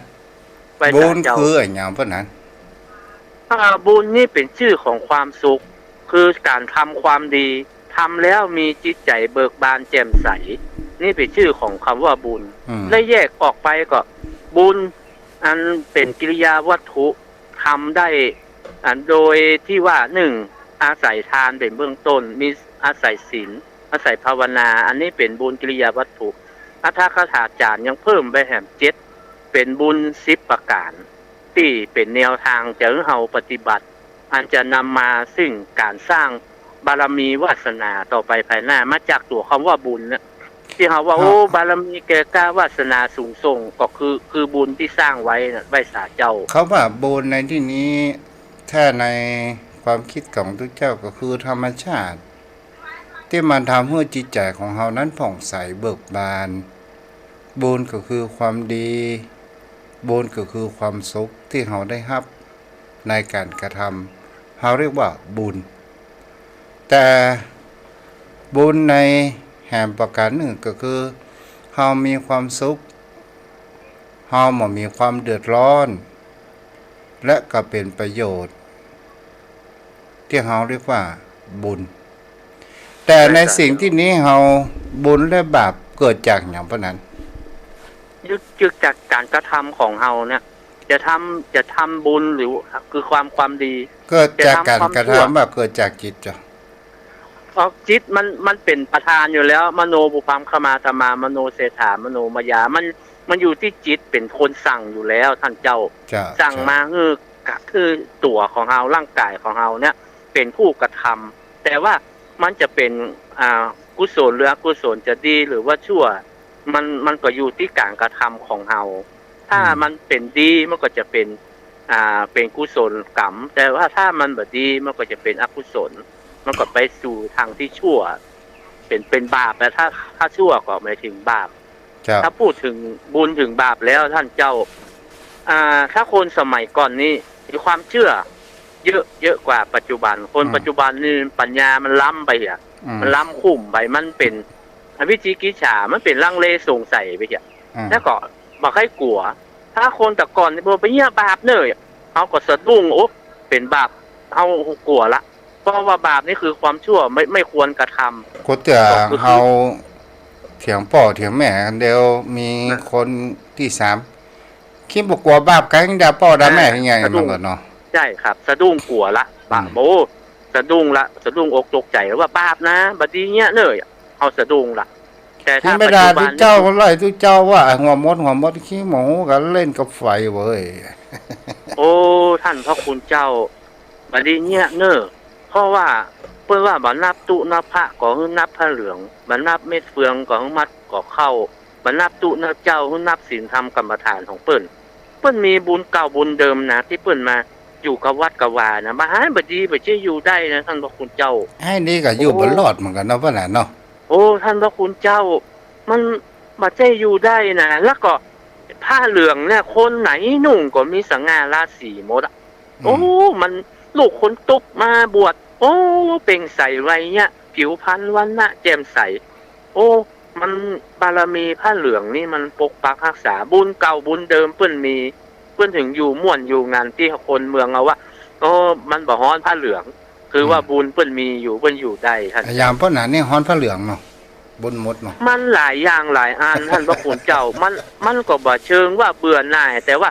ไว้ บุญ สาเจ้า คืออะหยังเปิ้นนะ อ่า บุญนี่เป๋นจื้อของความสุข คือก๋านทำความดี ทำแล้วมีจิตใจ๋เบิกบานแจ่มใส นี่เป๋นจื้อของกำว่าบุญ อืม และแยกออกไปก็บุญอันเป๋นกิริยาวัตถุ ทำได้ อันโดยตี้ว่า นึ่ง อาศัยทานเป๋นเบื้องต้น มีอาศัยศีล อาศัยภาวนา อันนี้เป๋นบุญกิริยาวัตถุ อรรถกถาจ๋ารย์ยังเพิ่มไปแหมเจ็ด เป๋นบุญสิบประก๋าน ตี้เป๋นแนวตางจะหื้อเฮาปฏิบัติ อันจะนำมาซึ่งก๋านสร้างบารมีวาสนาต่อไปภายหน้า มาจากตั๋วกำว่าบุญเนี่ย ตี้เฮาว่า ฮะ โอ้ บารมีแก่กล้า วาสนาสูงส่ง ก็คือ คือบุญตี้สร้างไว้น่ะ ไว้สาเจ้า กำว่าบุญในตี้นี้ ถ้าในความกึ๊ดของตุ๊เจ้าก็คือธรรมชาติ ตี้มันทำหื้อจิตใจ๋ของเฮานั้นผ่องใสเบิกบาน บุญก็คือความดี บุญก็คือความสุขตี้เฮาได้ฮับในก๋านกระทำ เฮาเรียกว่าบุญ แต่บุญในแหมประก๋านนึ่งก็คือ เฮามีความสุข เฮาบ่มีความเดือดร้อน และก็เป๋นประโยชน์ ตี้เฮาเรียกว่าบุญ แต่ในสิ่งตี้นี้เฮา บุญและบาปเกิดจากหยังเปิ้นนั้น ยึด ยึดจากก๋านกระทำของเฮาเนี่ย จะทำ จะทำบุญหรือ คือความ ความดี เกิดจากก๋านกระทำ จะทำความชั่ว บ่เกิดจากจิตเจ้า เพราะจิตมัน มันเป๋นประธานอยู่แล้ว มโนปุพพังคมาธัมมา มโนเศรษฐา มโนมายา มัน มันอยู่ตี้จิตเป๋นคนสั่งอยู่แล้วต้านเจ้า เจ้า สั่ง เจ้า มาหื้อ กะ คือตั๋วของเฮา ร่างก๋ายของเฮาเนี่ย เป๋นผู้กระทำ แต่ว่ามันจะเป๋น อ่า กุศลหรืออกุศล จะดีหรือว่าชั่ว มัน มันก็อยู่ตี้ก๋านกระทำของเฮา ถ้า อืม มันเป๋นดีมันก็จะเป๋น อ่า เป๋นกุศลกรรม แต่ว่าถ้ามันบ่ดีมันก็จะเป๋นอกุศล มันก็ไปสู่ตางตี้ชั่ว เป๋น เป๋นบาป แต่ถ้า ถ้าชั่วก็หมายเถิงบาป เจ้า ถ้าพูดเถิงบุญเถิงบาปแล้วต้านเจ้า อ่า ถ้าคนสมัยก่อนนี่มีความเจื้อเยอะ เยอะกว่าปัจจุบัน คน อืม ปัจจุบันนี่ปัญญามันล้ำไปเหีย อืม มันล้ำคุ้มไป มันเป๋นวิจิกิจฉา มันเป๋นลังเลสงสัยไปเหีย อืม แล้วก็บ่ใค่กั๋ว ถ้าคนแต่ก่อนนี่ บ่ บ่เยียะบาปเน่อ เฮาก็สะดุ้ง โอ้ เป๋นบาป เฮากั๋วละ เพราะว่าบาปนี่คือความชั่ว ไม่ ไม่ควรกระทำ ก็เตื้อ ก็คือ เฮาเถียงป้อเถียงแม่กั๋น เดี๋ยวมี นะ คนตี้สาม คิดบ่กั๋วบาปกั๋น ด่าป้อด่าแม่ อ่า เหีย สะดุ้ง มันก็เนาะ ใช่ครับ สะดุ้งกั๋วละ บาป อืม โอ้ สะดุ้งละ สะดุ้งอกตกใจ๋ว่าบาปนะ บ่ดีเยียะเน่อ เฮาสะดุ้งละ แต่ถ้า คิดบ่ได้ ปัจจุบัน ตุ๊เจ้า นี่ ไล่ตุ๊เจ้าว่าหัวมด หัวมด ขี้หมูกั๋น เล่นกับไฟเว้ย โอ้ ต้านพระคุณเจ้า บ่ดีเยียะเน่อ เพราะว่าเปิ้นว่าบ่นับตุ๊นับพระก็หื้อนับผ้าเหลือง บ่นับเม็ดเฟืองก็หื้อมัดก่อเข้า บ่นับตุ๊นับเจ้าหื้อนับศีลธรรมกรรมฐานของเปิ้น เปิ้นมีบุญเก่าบุญเดิมนะ ตี้เปิ้นมาอยู่กับวัดกับวานะ บ่หายบ่ดี บ่ใจ้อยู่ได้นะ ต้านพระคุณเจ้า ไอ้นี่ก็อยู่ โอ้ บ่รอดเหมือนกั๋นเนาะ ป้อหนานเนาะ โอ้ ต้านพระคุณเจ้า มันบ่ใจ้อยู่ได้นะ แล้วก็ผ้าเหลืองเนี่ย คนไหนนุ่งก็มีสง่าราศีหมดอะ อืม โอ้ มันลูกคนตุ๊กมาบวช โอ้ เปล่งใสไวเยียะ ผิวพรรณวรรณะแจ่มใส โอ้ มันบารมีผ้าเหลืองนี่มันปกปักฮักษา บุญเก่าบุญเดิมเปิ้นมี เปิ้นเถิงอยู่ม่วนอยู่หงัน ตี้คนเมืองเฮาว่า โอ้ มันบ่ฮ้อนผ้าเหลือง คือว่า อืม บุญเปิ้นมีอยู่ เปิ้นอยู่ได้ ต้าน อะ อย่างป้อหนานนี่ฮ้อนผ้าเหลืองเนาะ บุญหมดเนาะ มันหลายอย่างหลายอัน ต้านพระคุณเจ้า มัน มันก็บ่เชิงว่าเบื่อหน่าย แต่ว่า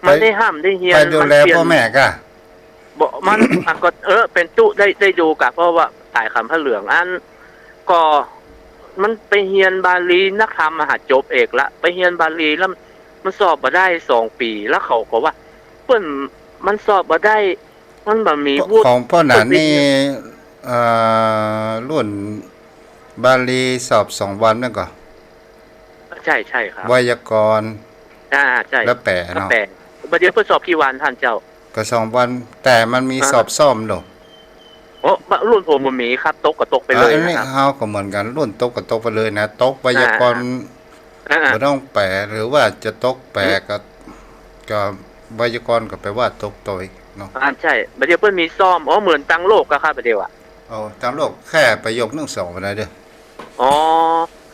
มัน ไป ได้ฮ่ำได้เฮียน ไปดูแล มันเปลี่ยน ป้อแม่ก่ะ บ่ มัน อ่ะ ก็ เออ เป๋นตุ๊ได้ ได้ดูก่ะ เพราะว่าสายขำผ้าเหลืองอัน ก็มันไปเฮียนบาลีนักธรรมมหาจบเอกละ ไปเฮียนบาลีแล้วมันสอบบ่ได้สองปี๋ แล้วเขาก็ว่า เปิ้น มันสอบบ่ได้ มันบ่มีวุฒิ ของป้อหนานนี่ เปิ้นไปเฮียน เอ่อ รุ่นบาลีสอบสองวันนั่นก่อ ใช่ ใช่ครับ ไวยากรณ์ อ่า ใช่ แล้วแปลเนาะ แล้วแปล บ่าเดี่ยวเปิ้นสอบกี่วันต้านเจ้า ก็สองวัน แต่มันมี อ่า สอบซ่อมเนาะ โอ้ รุ่นผมบ่มีครับ ตกก็ตกไปเลย อ่า อันนี้ นะครับ เฮาก็เหมือนกั๋น รุ่นตกก็ตกไปเลยนะ ตกไวยากรณ์ อ่า อ่า บ่ต้องแปล หรือว่าจะตกแปล อืม ก็ ก็ไวยากรณ์ก็แปลว่าตกโตยเนาะ อ่า ใช่ บ่าเดี่ยวเปิ้นมีซ่อม อ๋อ เหมือนตังโลกก็ครับ บ่าเดี่ยวอะ โอ้ ตังโลกแค่ประโยคนึ่งสองวันนะเด้อ อ๋อ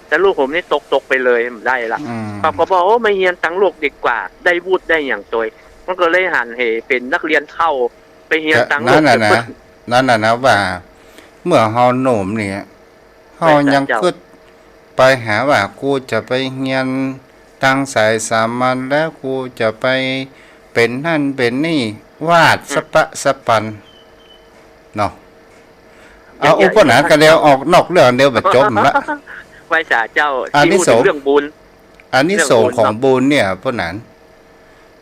แต่ลูกผมนี่ตก ตกไปเลย บ่ได้ละ อืม เขาก็บอก โอ้ มาเฮียนตังโลกดีกว่า ได้วุฒิได้หยังโตย มันก็เลยหันเหเป๋นนักเรียนเฒ่า ไปเฮียนตังโลก นั่นน่ะนะ นั่นน่ะนะว่า เมื่อเฮาหนุ่มเนี่ย เฮายังกึ๊ดไปหาว่า กูจะไปเฮียนตังสายสามัญ แล้วกูจะไปเป๋นนั่นเป๋นนี่ วาดสะปะสะปัน เนาะ เอา อย่าง อย่าง อุปนา อย่าง ก็เดี๋ยวออกนอกเรื่อง เดี๋ยวบ่จบละ ไหว้สาเจ้า อานิสงส์ ที่พูดถึงเรื่องบุญ อานิสงส์ของบุญเนี่ย ป้อหนาน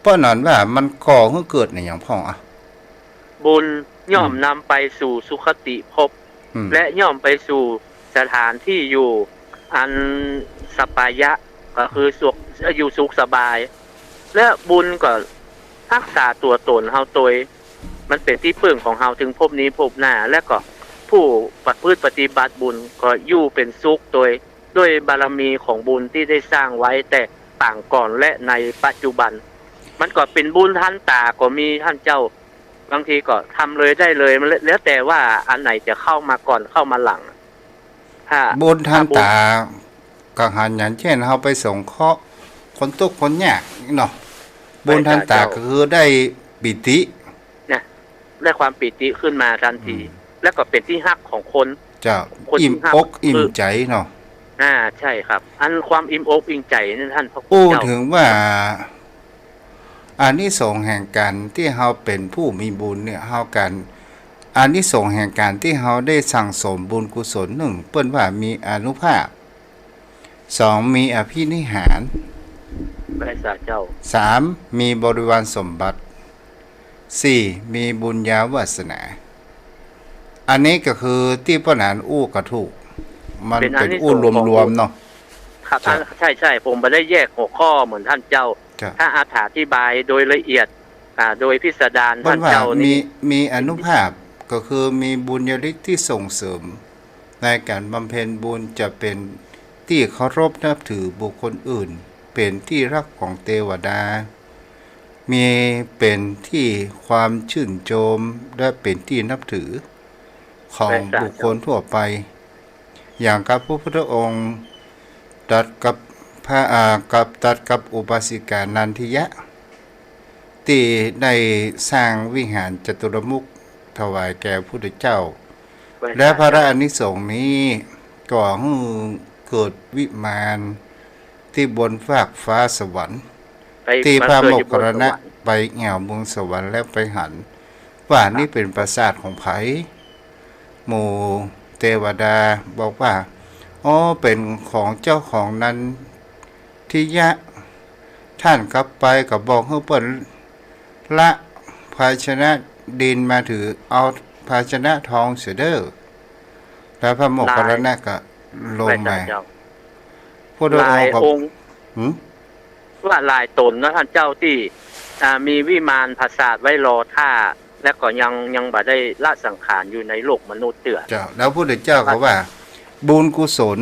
ป้อหนานว่ามันก่อหื้อเกิดอะหยังพ่องอะ บุญย่อม อืม นำไปสู่สุคติภพ อืม และย่อมไปสู่สถานที่อยู่อันสปายะ ก็คือสุข อยู่สุขสบาย และบุญก็ฮักษาตั๋วตนเฮาโตย มันเป๋นตี้เปิ้งของเฮาเถิงภพนี้ภพหน้า และก็ผู้ประพฤติปฏิบัติบุญก็อยู่เป๋นสุขโตย ด้วยบารมีของบุญตี้ได้สร้างไว้แต่ปางก่อนและในปัจจุบัน มันก็เป๋นบุญทันต๋าก็มีต้านเจ้า บางทีก็ทำเลยได้เลย มันแล้วแต่ว่าอันไหนจะเข้ามาก่อนเข้ามาหลัง ถ้าบุญทันต๋า ถ้าบุญ ก็หันอย่างเช่น เฮาไปสงเคราะห์คนตุ๊กข์คนยากเนาะ บุญทันต๋า ใช่เจ้า ก็คือได้ปีติ นะ ได้ความปีติขึ้นมาทันที อืม แล้วก็เป๋นตี้ฮักของคน เจ้า คนตี้ฮัก อิ่มอกอิ่มใจ๋เนาะ อ่า ใช่ครับ อันความอิ่มอกอิ่มใจ๋นี่ต้านพระคุณเจ้า อู้เถิงว่า อานิสงส์แห่งก๋านตี้เฮาเป๋นผู้มีบุญเนี่ย เฮาก๋าน อานิสงส์แห่งก๋านตี้เฮาได้สั่งสมบุญกุศล นึ่ง เปิ้นว่ามีอานุภาพ สอง มีอภินิหาร ไหว้สาเจ้า สาม มีบริวารสมบัติ สี่ มีบุญญาวาสนา อันนี้ก็คือตี้ป้อหนานอู้ก็ถูก มันเป๋นอู้รวมๆเนาะ ครับ เจ้า ใช่ ใช่ ผมบ่ได้แยกหัวข้อเหมือนต้านเจ้า เจ้า ถ้าอธิบายโดยละเอียด อ่า โดยพิสดาร เปิ้นว่า ต้านเจ้านี่ มี มีอานุภาพ ก็คือมีบุญญาฤทธิ์ตี้ส่งเสริมในก๋านบำเพ็ญบุญ จะเป๋น ตี้เคารพนับถือบุคคลอื่น เป๋นตี้ฮักของเตวดา มีเป๋นตี้ความจื้นโจม และเป๋นตี้นับถือของบุคคลทั่วไป อย่างกับพระพุทธองค์ตรัสกับพระ อ่า กับ ตรัสกับอุบาสิกานันทิยะ ตี้ได้สร้างวิหารจตุรมุขถวายแก่พระพุทธเจ้า และพระอานิสงส์นี้ก่อหื้อเกิดวิมานตี้บนฟากฟ้าสวรรค์ ตี้พระโมคคัลลานะไปแอ่วเมืองสวรรค์แล้วไปหัน ว่านี้เป๋นปราสาทของใผ หมู่เตวดาบอกว่า อ๋อ เป๋นของเจ้าของนันทิยะ ต้านกลับไปก็บอกหื้อเปิ้นละภาชนะดินมาถือเอาภาชนะทองเสียเด้อ แล้วพระโมคคัลลานะก็ลงมา พระพุทธองค์ก็ หืม ว่าหลายต๋นเนาะต้านเจ้าตี้ อ่า มีวิมานปราสาทไว้รอต้า และก็ยัง ยังบ่ได้ละสังขารอยู่ในโลกมนุษย์เตื้อ เจ้า แล้วพระพุทธเจ้าก็ว่า บุญกุศล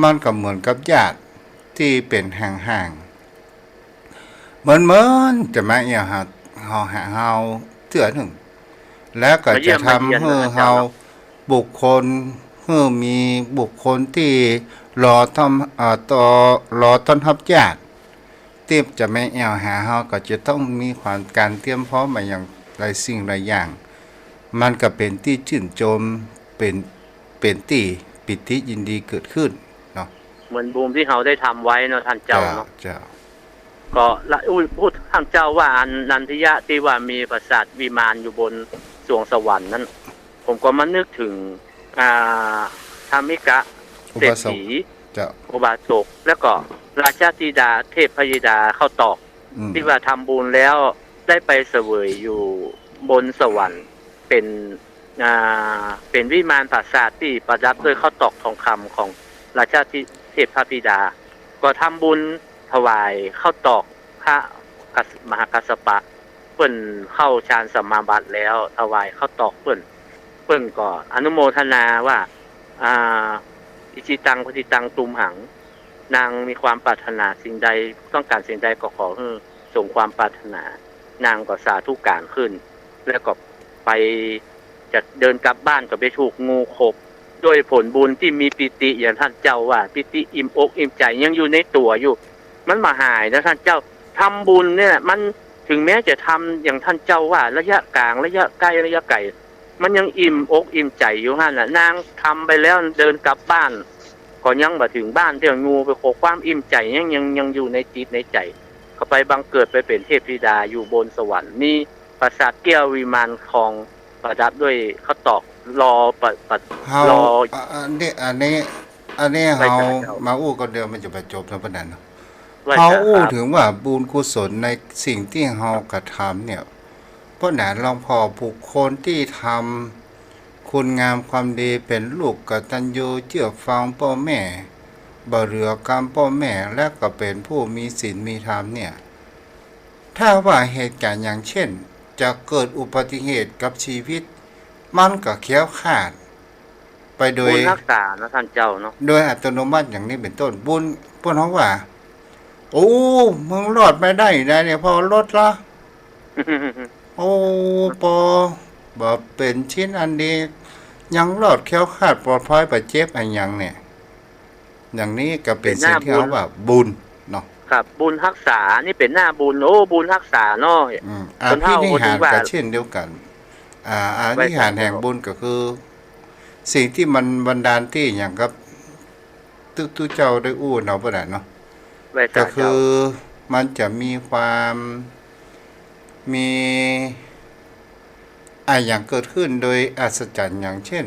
มันก็เหมือนกับญาติตี้เป๋นห่างๆ เหมือนๆ จะมาแอ่วหา เฮา หาเฮาเตื้อนึ่ง แล้วก็จะทำหื้อเฮาบุคคล หื้อมีบุคคลตี้รอต้อน เอ่อ ต่อ รอต้อนฮับญาติ ตี้จะมาแอ่วหาเฮาก็จะต้องมีความ ก๋านเตรียมพร้อมมาอย่างหลายสิ่งหลายอย่าง มันก็เป๋นตี้จื้นโจม เป๋น เป๋นตี้ปีติยินดีเกิดขึ้นเนาะ เหมือนบุญตี้เฮาได้ทำไว้เนาะต้านเจ้าเนาะ เจ้า ก็ละ อู้ พูดต้านเจ้าว่าอันนันทิยะตี้ว่ามีปราสาทวิมานอยู่บนสวงสวรรค์นั้น ผมก็มานึกถึง อ่า ธรรมิกะเศรษฐี อุบาสก เจ้า อุบาสก แล้วก็ราชธิดาเทพธิดาข้าวตอก อืม ตี้ว่าทำบุญแล้วได้ไปเสวยอยู่บนสวรรค์ เป๋น อ่า เป๋นวิมานปราสาทตี้ประดับด้วยข้าวตอกทองคำของราชาธิเทพพระบิดา ก็ทำบุญถวายข้าวตอกพระกัส- มหากัสสปะ เปิ้นเข้าฌานสมาบัติแล้ว ถวายข้าวตอกเปิ้น เปิ้นก็อนุโมทนาว่า อ่า อิจิตังปัตถิตังตุมหัง นางมีความปรารถนาสิ่งใด ต้องการสิ่งใดก็ขอหื้อสมความปรารถนา นางก็สาธุก๋านขึ้น แล้วก็ไปจะเดินกลับบ้านก็ไปถูกงูขบ ด้วยผลบุญตี้มีปีติอย่างต้านเจ้าว่า ปีติอิ่มอกอิ่มใจ๋ยังอยู่ในตั๋วอยู่ มันบ่หายนะต้านเจ้า ทำบุญเนี่ยมันถึงแม้จะทำอย่างต้านเจ้าว่า ระยะก๋าง ระยะใก้ ระยะไก๋ มันยังอิ่มอกอิ่มใจ๋อยู่หั้นน่ะ นางทำไปแล้วเดินกลับบ้าน ก็ยังบ่ถึงบ้านเตื้อ งูไปขบ ความอิ่มใจ๋ยัง ยัง ยังอยู่ในจิตในใจ๋ ก็ไปบังเกิดไปเป๋นเทพธิดาอยู่บนสวรรค์ มีปราสาทแก้ววิมานทองประดับด้วยข้าวตอก รอประ- ประ- เฮา รอ อ่ะ อันนี้ อันนี้ อันนี้เฮามาอู้ก็เดี๋ยวมันจะบ่จบนะป้อหนานเนาะ เฮาอู้เถิงว่าบุญกุศลในสิ่งตี้เฮากระทำเนี่ย ป้อหนานลองผ่อบุคคลตี้ทำคุณงามความดี เป๋นลูกกตัญญูเจื้อฟังป้อแม่ บ่เหลือกำป้อแม่ และก็เป๋นผู้มีศีลมีธรรมเนี่ย ถ้าว่าเหตุก๋ารณ์อย่างเช่น จะเกิดอุบัติเหตุกับชีวิต มันก็แคล้วคลาดไปโดย บุญฮักษานะต้านเจ้าเนาะ โดยอัตโนมัติอย่างนี้เป๋นต้น บุญ เปิ้นฮ้องว่า โอ้ มึงรอดมาได้ไดเนี่ย ผ่อรถละ โอ้ ปอ บ่เป๋นชิ้นอันดี ยังรอดแคล้วคลาดปลอดภัย บ่เจ็บอะหยังเนี่ย อย่างนี้ก็เป๋นสิ่งตี้เฮาว่าบุญเนาะ ครับ บุญฮักษา นี่เป๋นหน้าบุญ โอ้ บุญฮักษาเนาะ อืม อภินิหารก็เช่นเดียวกั๋น อ่า อภินิหารแห่งบุญก็คือ สิ่งตี้มันบันดาลตี้อย่างกับ ตุ๊ ตุ๊เจ้าได้อู้เนาะ ป้อหนานเนาะ ก็คือมันจะมีความ มี อะหยังเกิดขึ้นโดยอัศจรรย์ อย่างเช่น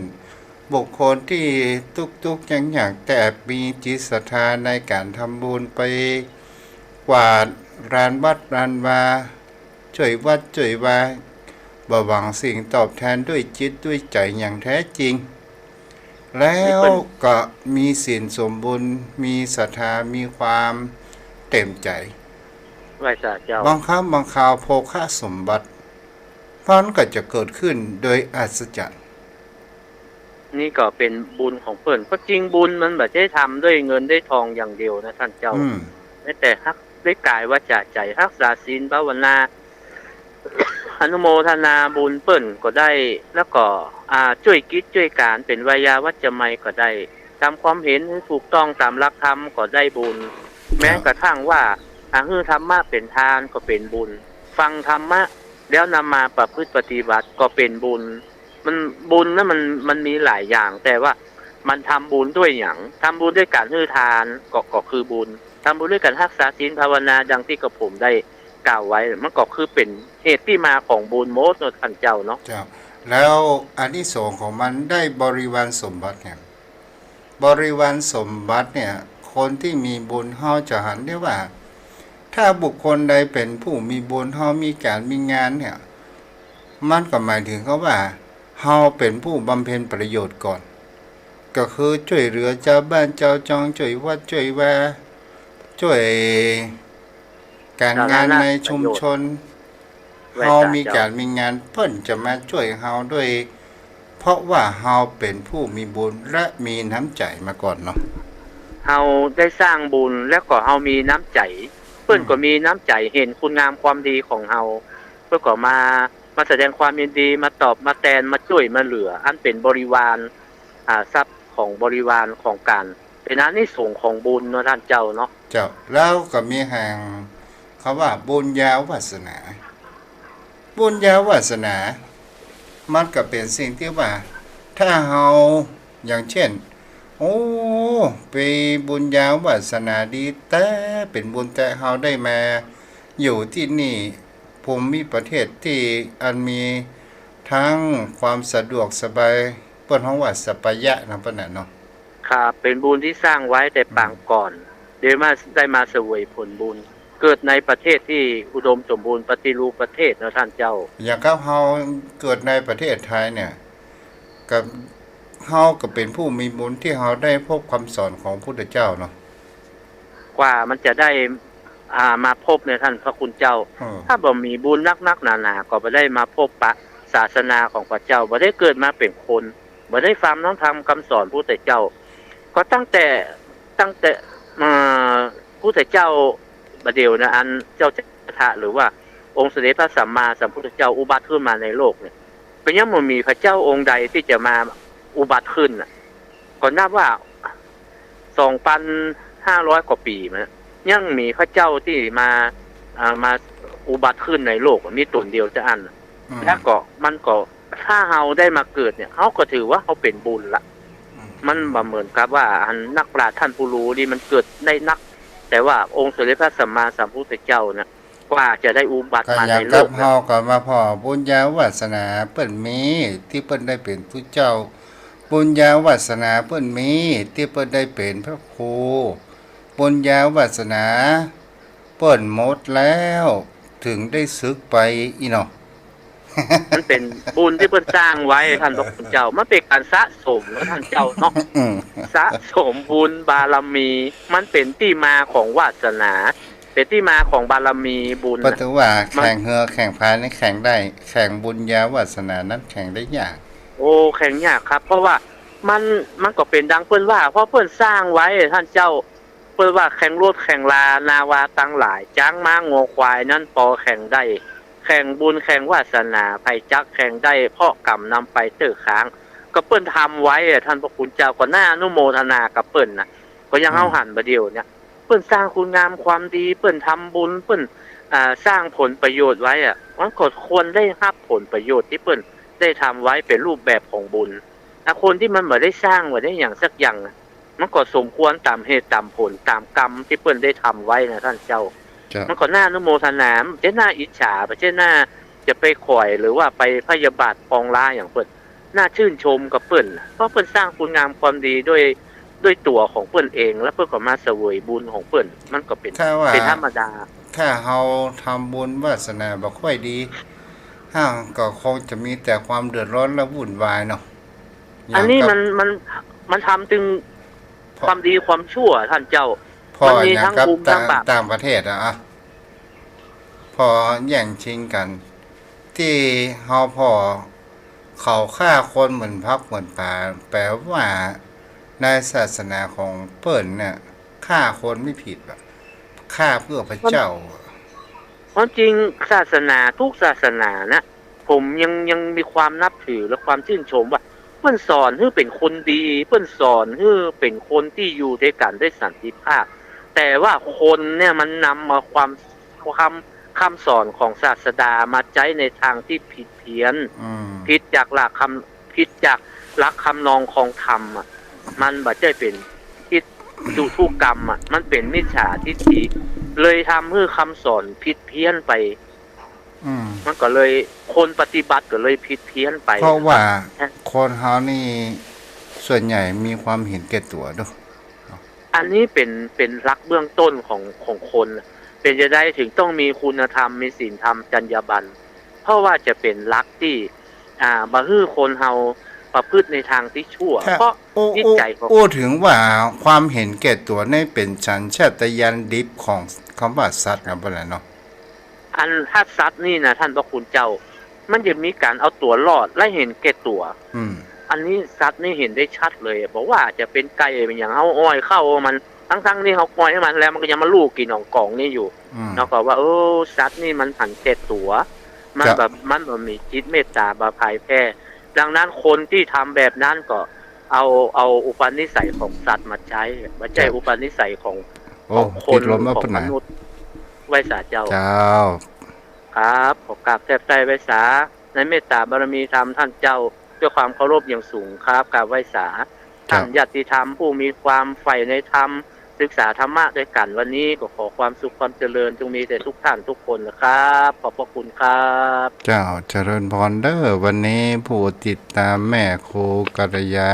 บุคคลตี้ตุ๊กๆ ยากๆ แต่มีจิตศรัทธาในก๋านทำบุญ ไปกวาดลานวัดลานวา จ้วยวัดจ้วยวา บ่หวังสิ่งตอบแทน ด้วยจิตด้วยใจ๋อย่างแท้จริง แล้วก็มีศีลสมบูรณ์ มีศรัทธา มีความเต็มใจ๋ ไหว้สาเจ้า บางครั้งบางคราวโภคสมบัติ มันก็จะเกิดขึ้นโดยอัศจรรย์ นี่ก็เป๋นบุญของเปิ้น ก็จริงบุญมันบ่ใจ้ทำด้วยเงินด้วยทองอย่างเดียวนะต้านเจ้า อืม แม้แต่ฮัก ด้วยก๋ายวาจ๋าใจ๋ ฮักษาศีลภาวนา อนุโมทนาบุญเปิ้นก็ได้ แล้วก็ อ่า จ้วยกิจจ้วยก๋านเป๋นไวยาวัจจะไมยก็ได้ ทำความเห็นหื้อถูกต้องต๋ามหลักธรรมก็ได้บุญ ครับ แม้กระทั่งว่า อ่า หื้อธรรมะเป๋นทานก็เป๋นบุญ ฟังธรรมะแล้วนำมาประพฤติปฏิบัติก็เป๋นบุญ มัน บุญนะมัน มันมีหลายอย่าง แต่ว่ามันทำบุญด้วยหยัง ทำบุญด้วยก๋านหื้อทานก็ ก็คือบุญ ทำบุญด้วยก๋านฮักษาศีลภาวนาดังตี้กระผมได้กล่าวไว้ มันก็คือเป๋นเหตุตี้มาของบุญหมดเนาะต้านเจ้าเนาะ เจ้า แล้วอานิสงส์ของมันได้บริวารสมบัติเนี่ย บริวารสมบัติเนี่ย คนตี้มีบุญเฮาจะหันได้ว่า ถ้าบุคคลใดเป๋นผู้มีบุญ เฮามีก๋านมีงานเนี่ย มันก็หมายถึงกับว่า เฮาเป๋นผู้บำเพ็ญประโยชน์ก่อน ก็คือจ้วยเหลือจาวบ้านจาวจอง จ้วยวัดจ้วยวา จ้วยก๋านงานในชุมชน เฮามีก๋านมีงาน เปิ้นจะมาจ้วยเฮาด้วย เพราะว่าเฮาเป๋นผู้มีบุญและมีน้ำใจ๋มาก่อนเนาะ เฮาได้สร้างบุญแล้วก็เฮามีน้ำใจ๋ เปิ้นก็มีน้ำใจ๋ เห็นคุณงามความดีของเฮา เปิ้นก็มา มาแสดงความยินดี มาตอบ มาแตน มาจ้วย มาเหลือ อันเป๋นบริวาร อ่า ทรัพย์ของบริวารของก๋าน เป๋นอานิสงส์ของบุญเนาะต้านเจ้าเนาะ เจ้า แล้วก็มีแห่ง เขาว่าบุญญาวาสนา บุญญาวาสนา มันก็เป๋นสิ่งตี้ว่า ถ้าเฮา อย่างเช่น โอ้ เป๋นบุญญาวาสนาดีแต๊ เป๋นบุญแต๊ เฮาได้มาอยู่ตี้นี่ ภูมิประเทศตี้อันมีทั้งความสะดวกสบาย เปิ้นฮ้องว่าสัปปายะนะเปิ้นน่ะเนาะ ครับ เป๋นบุญตี้สร้างไว้แต่ปางก่อน เดี๋ยวมา ได้มาเสวยผลบุญ เกิดในประเทศตี้อุดมสมบูรณ์ ปฏิรูปประเทศเนาะต้านเจ้า อย่างกับเฮาเกิดในประเทศไทยเนี่ย ก็ เฮาก็เป๋นผู้มีบุญตี้เฮาได้พบคำสอนของพุทธเจ้าเนาะ กว่ามันจะได้ อ่า มาพบเนี่ยต้านพระคุณเจ้า อืม ถ้าบ่มีบุญนักๆ หนาๆ ก็บ่ได้มาพบปะศาสนาของพระเจ้า บ่ได้เกิดมาเป๋นคน บ่ได้ฟังน้อมธรรมคำสอนพุทธเจ้า ก็ตั้งแต่ ตั้งแต่ เอ่อ พุทธเจ้าบ่าเดี่ยวนะ อันเจ้าจัตถะ หรือว่าองค์สมเด็จพระสัมมาสัมพุทธเจ้าอุบัติขึ้นมาในโลกเนี่ย ก็ยังบ่มีพระเจ้าองค์ใดตี้จะมาอุบัติขึ้นน่ะ ก็นับว่า สองปันห้าร้อย กว่าปี๋มาแล้ว ยังมีพระเจ้าตี้มา อ่า มาอุบัติขึ้นในโลก มีต๋นเดียวเต้าอั้น อืม แล้วก็มันก็ ถ้าเฮาได้มาเกิดเนี่ย เฮาก็ถือว่าเฮาเป๋นบุญละ อืม มันบ่เหมือนกับว่าอันนักปราชญ์ต้านผู้ฮู้นี่มันเกิดได้นัก แต่ว่าองค์สมเด็จพระสัมมาสัมพุทธเจ้าเนี่ย กว่าจะได้อุบัติมาในโลกเนี่ย ก็อย่างกับเฮาก็มาผ่อบุญญาวาสนาเปิ้นมี ตี้เปิ้นได้เป๋นพุทธเจ้า บุญญาวาสนาเปิ้นมี ตี้เปิ้นได้เป๋นพระครู บุญญาวาสนาเปิ้นหมดแล้ว เถิงได้สึกไปอี้เนาะ มันเป๋นบุญตี้เปิ้นสร้างไว้ ต้านพระคุณเจ้า มันเป๋นก๋านสะสมนะต้านเจ้าเนาะ อืม สะสมบุญบารมี มันเป๋นตี้มาของวาสนา เป๋นตี้มาของบารมีบุญน่ะ เปิ้นถือว่า มัน แข่งเฮือแข่งพายนี่แข่งได้ แข่งบุญญาวาสนานั้นแข่งได้ยาก โอ้ แข่งยากครับ เพราะว่ามัน มันก็เป๋นดังเปิ้นว่า เพราะเปิ้นสร้างไว้ ต้านเจ้า เปิ้นว่าแข่งรถแข่งรา นาวาตังหลาย จ๊างม้างัวควายนั้นปอแข่งได้ แข่งบุญแข่งวาสนา ใผจักแข่งได้ เพราะกรรมนำไปเต๊อะค้าง ก็เปิ้นทำไว้อะ ต้านพระคุณเจ้า ก็น่าอนุโมทนากับเปิ้นนะ ก็อย่าง อืม เฮาหันบ่าเดี่ยวเนี่ย เปิ้นสร้างคุณงามความดี เปิ้นทำบุญ เปิ้น อ่า สร้างผลประโยชน์ไว้อะ มันก็ควรได้ฮับผลประโยชน์ตี้เปิ้นได้ทำไว้เป๋นรูปแบบของบุญ อ่ะ คนตี้มันบ่ได้สร้างบ่ได้หยังสักอย่างอะ มันก็สมควรต๋ามเหตุต๋ามผลต๋ามกรรมตี้เปิ้นได้ทำไว้นะต้านเจ้า เจ้า มันก็น่าอนุโมทนา บ่ใจ้น่าอิจฉา บ่ใจ้น่าจะไปข่อย หรือว่าไปพยาบาทปองร้ายหยังเปิ้น น่าชื่นชมกับเปิ้น เพราะเปิ้นสร้างคุณงามความดีด้วย ด้วยตั๋วของเปิ้นเอง แล้วเปิ้นก็มาเสวยบุญของเปิ้น มันก็เป๋น ถ้าว่า เป๋นธรรมดา ถ้าเฮาทำบุญวาสนาบ่ค่อยดี เฮาก็คงจะมีแต่ความเดือดร้อนและวุ่นวายเนาะ อันนี้ อย่างกับ มัน มัน มันทำตึง เพราะ ความดีความชั่วต้านเจ้า ผ่อ มันมี อย่าง ทั้ง กับ บุญทั้ง ต่าง บาป ต่างประเทศอะ อะ ผ่อแย่งชิงกั๋น ตี้เฮาผ่อ เขาฆ่าคนเหมือนผักเหมือนป๋า แป๋ว่าในศาสนาของเปิ้นเนี่ย ฆ่าคนไม่ผิดอะ ฆ่าเพื่อพระเจ้า ความจริงศาสนาทุกศาสนานะ ผมยัง ยังมีความนับถือและความชื่นชมว่า เปิ้นสอนหื้อเป๋นคนดี เปิ้นสอนหื้อเป๋นคนตี้อยู่ตวยกั๋นตวยสันติภาพ แต่ว่าคนเนี่ยมันนำเอาความ ความ คำสอนของศาสดามาใจ๊ในตางตี้ผิดเพี้ยน อืม ผิดจากหลักคำ ผิดจากหลักคำนองของธรรมอะ มันบ่ใจ้เป๋นทิฏฐุกรรมอะ มันเป๋นมิจฉาทิฏฐิ เลยทำหื้อคำสอนผิดเพี้ยนไป อืม มันก็เลย คนปฏิบัติก็เลยผิดเพี้ยนไป เพราะว่า นะครับ คนเฮานี่ส่วนใหญ่มีความเห็นแก่ตั๋วเนาะ อันนี้เป๋น เป๋นหลักเบื้องต้นของ ของคน เป๋นจะใดถึงต้องมีคุณธรรม มีศีลธรรม จรรยาบรรณ เพราะว่าจะเป๋นหลักตี้ อ่า บ่หื้อคนเฮาประพฤติในตางตี้ชั่ว ถ้า เพราะ โอ้ จิตใจ๋ของ โอ้ โอ้ ถึงว่าความเห็นแก่ตั๋วนี่เป๋นสัญชาตญาณดิบของกำว่าสัตว์นะ บ่แหละเนาะ อันถ้าสัตว์นี่นะ ต้านพระคุณเจ้า มันจะมีก๋านเอาตั๋วรอดและเห็นแก่ตั๋ว อืม อันนี้สัตว์นี่เห็นได้ชัดเลย บ่ว่าจะเป๋นไก่เป๋นหยัง เฮาอ้อยข้าวมัน ตึงๆ ตี้เฮาอ้อยหื้อมันแล้ว มันก็ยังมาลู่กิ๋นของก๋องนี่อยู่ อืม เฮาก็ว่า เออ สัตว์นี่มันหันแก่ตั๋ว มัน ครับ แบบ มันบ่มีจิตเมตตาบ่ผ่ายแผ่ ดังนั้นคนตี้ทำแบบนั้นก็เอา เอาอุปนิสัยของสัตว์มาใจ๊ บ่ใจ้ ครับ อุปนิสัยของ โอ้ ของคน ติดลมแล้ว ของ ปะนะ มนุษย์ ไหว้สาเจ้า เจ้า ครับ ขอกราบแทบไต้ไหว้สา ในเมตตาบารมีธรรมต้านเจ้า ด้วยความเคารพอย่างสูงครับ กราบไหว้สา ครับ ต้านญาติธรรมผู้มีความใฝ่ในธรรม ศึกษาธรรมะตวยกั๋น วันนี้ก็ขอความสุขความเจริญจงมีแด่ทุกท่านทุกคนนะครับ ขอบพระคุณครับ เจ้า เจริญพรเด้อ วันนี้ผู้ติดตามแม่ครูกัลยา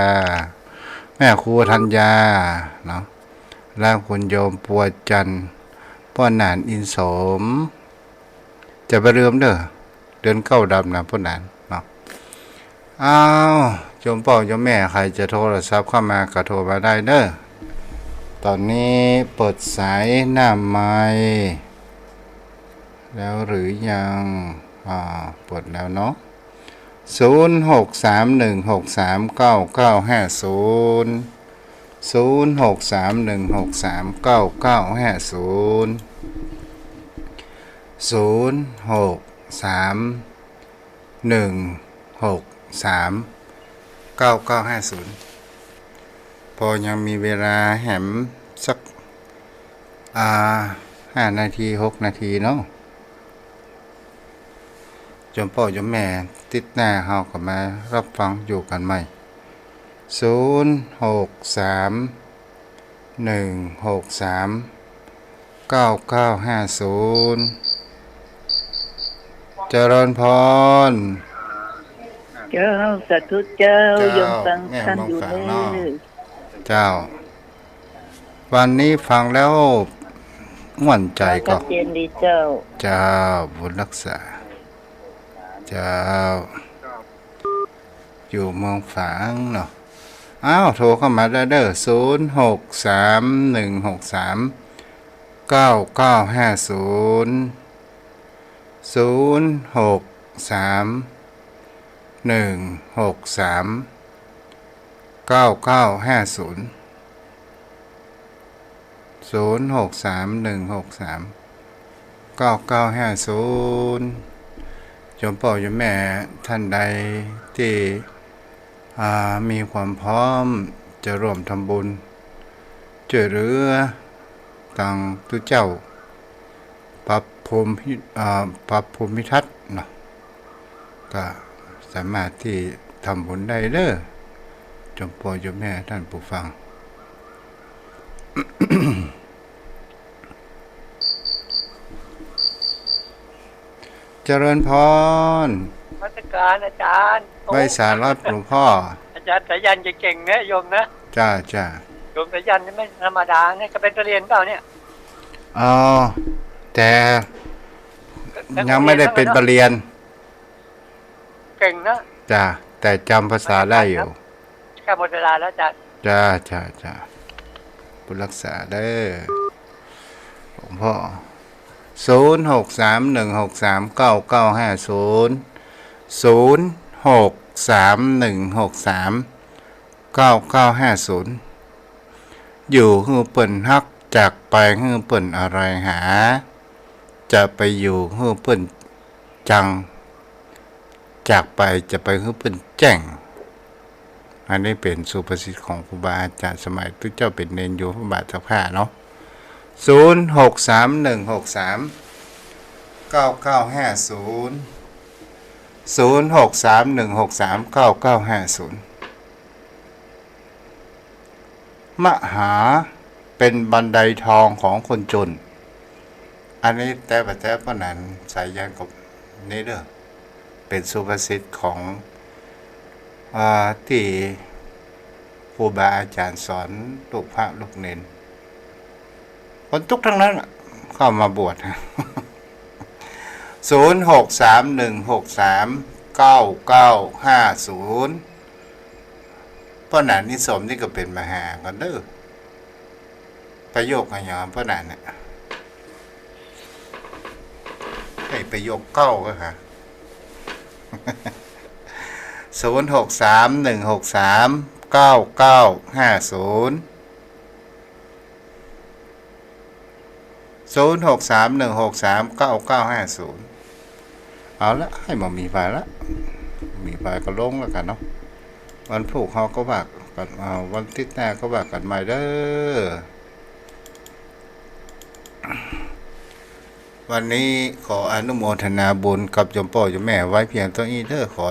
แม่ครูธัญญาเนาะ และคุณโยมปัวจันทร์ ป้อหนานอินสม จะบ่ลืมเด้อ เดือนเก้าดำนะ ป้อหนานเนาะ อ้าว โยมป้อโยมแม่ ใผจะโทรศัพท์เข้ามาก็โทรมาได้เด้อ ต๋อนนี้เปิดสายหน้าไมค์แล้วหรือยัง อ่า เปิดแล้วเนาะ ศูนย์หกสามหนึ่งหกสามเก้าเก้าห้าศูนย์ ศูนย์หกสามหนึ่งหกสามเก้าเก้าห้าศูนย์ ศูนย์หกสามหนึ่งหกสามเก้าเก้าห้าศูนย์ พอยังมีเวลาแหมสัก อ่า ห้านาที หกนาทีเนาะ โยมป้อโยมแม่ ติ๊ดหน้าเฮาก็มาฮับฟังอยู่กั๋นใหม่ ศูนย์หกสามหนึ่งหกสามเก้าเก้าห้าศูนย์ เจริญพร เจ้า สาธุเจ้า เจ้า โยมฟัง แม่ ธรรมอยู่ ฟังเนาะ เน่อ เจ้า วันนี้ฟังแล้วม่วนใจ๋ก่อ ชัดเจนดีเจ้า เจ้า บุญรักษา เจ้า อยู่เมืองฝางเนาะ อ้าว โทรเข้ามาได้เด้อ ศูนย์หกสามหนึ่งหกสามเก้าเก้าห้าศูนย์ ศูนย์หกสามหนึ่งหกสามเก้าเก้าห้าศูนย์ ศูนย์หกสามหนึ่งหกสามเก้าเก้าห้าศูนย์ โยมป้อโยมแม่ท่านใดตี้ อ่า มีความพร้อมจะร่วมทำบุญ จ้วยเหลือ ตังตุ๊เจ้า พระพรหมพิ อ่า พระพรหมพิทักษ์เนาะ ก็สามารถตี้ทำบุญได้เด้อ โยมป้อโยมแม่ท่านผู้ฟัง เจริญพร นมัสการอาจารย์ ไหว้สารับหลวงพ่อ อาจารย์สายัณเก่งๆ นะโยมนะ จ้า จ้า โยมสายัณนี่ไม่ธรรมดา นี่ก็เป๋นประเรียนเปล่าเนี่ย อ๋อ แต่ ยังไม่ได้เป๋นประเรียน เก่งนะ จ้า แต่จ๋ำภาษาได้อยู่ ใกล้หมดเวลาแล้วอาจารย์ จ้า จ้า จ้า บุญรักษาเด้อ หลวงพ่อ ศูนย์หกสามหนึ่งหกสามเก้าเก้าห้าศูนย์ ศูนย์หก สามหนึ่งหกสาม เก้าเก้าห้าศูนย์ อยู่หื้อเปิ้นฮัก จากไปหื้อเปิ้นอะไรหา จะไปอยู่หื้อเปิ้นจัง จากไปจะไปหื้อเปิ้นแจ้ง อันนี้เป๋นสุภาษิตของครูบาอาจ๋ารย์สมัยตุ๊เจ้าเป๋นเณรอยู่พระบาทเจ้าข้าเนาะ ศูนย์หกสามหนึ่งหกสาม เก้าเก้าห้าศูนย์ ศูนย์หกสามหนึ่งหกสาม เก้าเก้าห้าศูนย์ มหา เป๋นบันไดทองของคนจน อันนี้แต๊บ่าแต๊ ป้อหนานสายันก็นี่เน่อ เป๋นสุภาษิตของ อ่า ตี้ครูบาอาจ๋ารย์สอนลูกพระลูกเณร คนตุ๊กตังนั้นน่ะ เข้ามาบวช ศูนย์หกสามหนึ่งหกสาม เก้าเก้าห้าศูนย์ ป้อหนานนิสมนี่ก็เป๋นมหากั๋นเน่อ ประโยคอะหยังป้อหนานน่ะ ไอ้ประโยคเก้าก็หา ศูนย์หกสามหนึ่งหกสาม เก้าเก้าห้าศูนย์ ศูนย์หกสามหนึ่งหกสาม เก้าเก้าห้าศูนย์ เอาละ หื้อบ่มีไฟละ มีไฟก็ลงแล้วกั๋นเนาะ วันพูกเฮาก็ว่ากั๋น อ่า วันอาทิตย์หน้าก็ว่ากั๋นใหม่เน่อ วันนี้ขออนุโมทนาบุญกับโยมป้อโยมแม่ไว้เพียงเต้าอี้เน่อ ขอ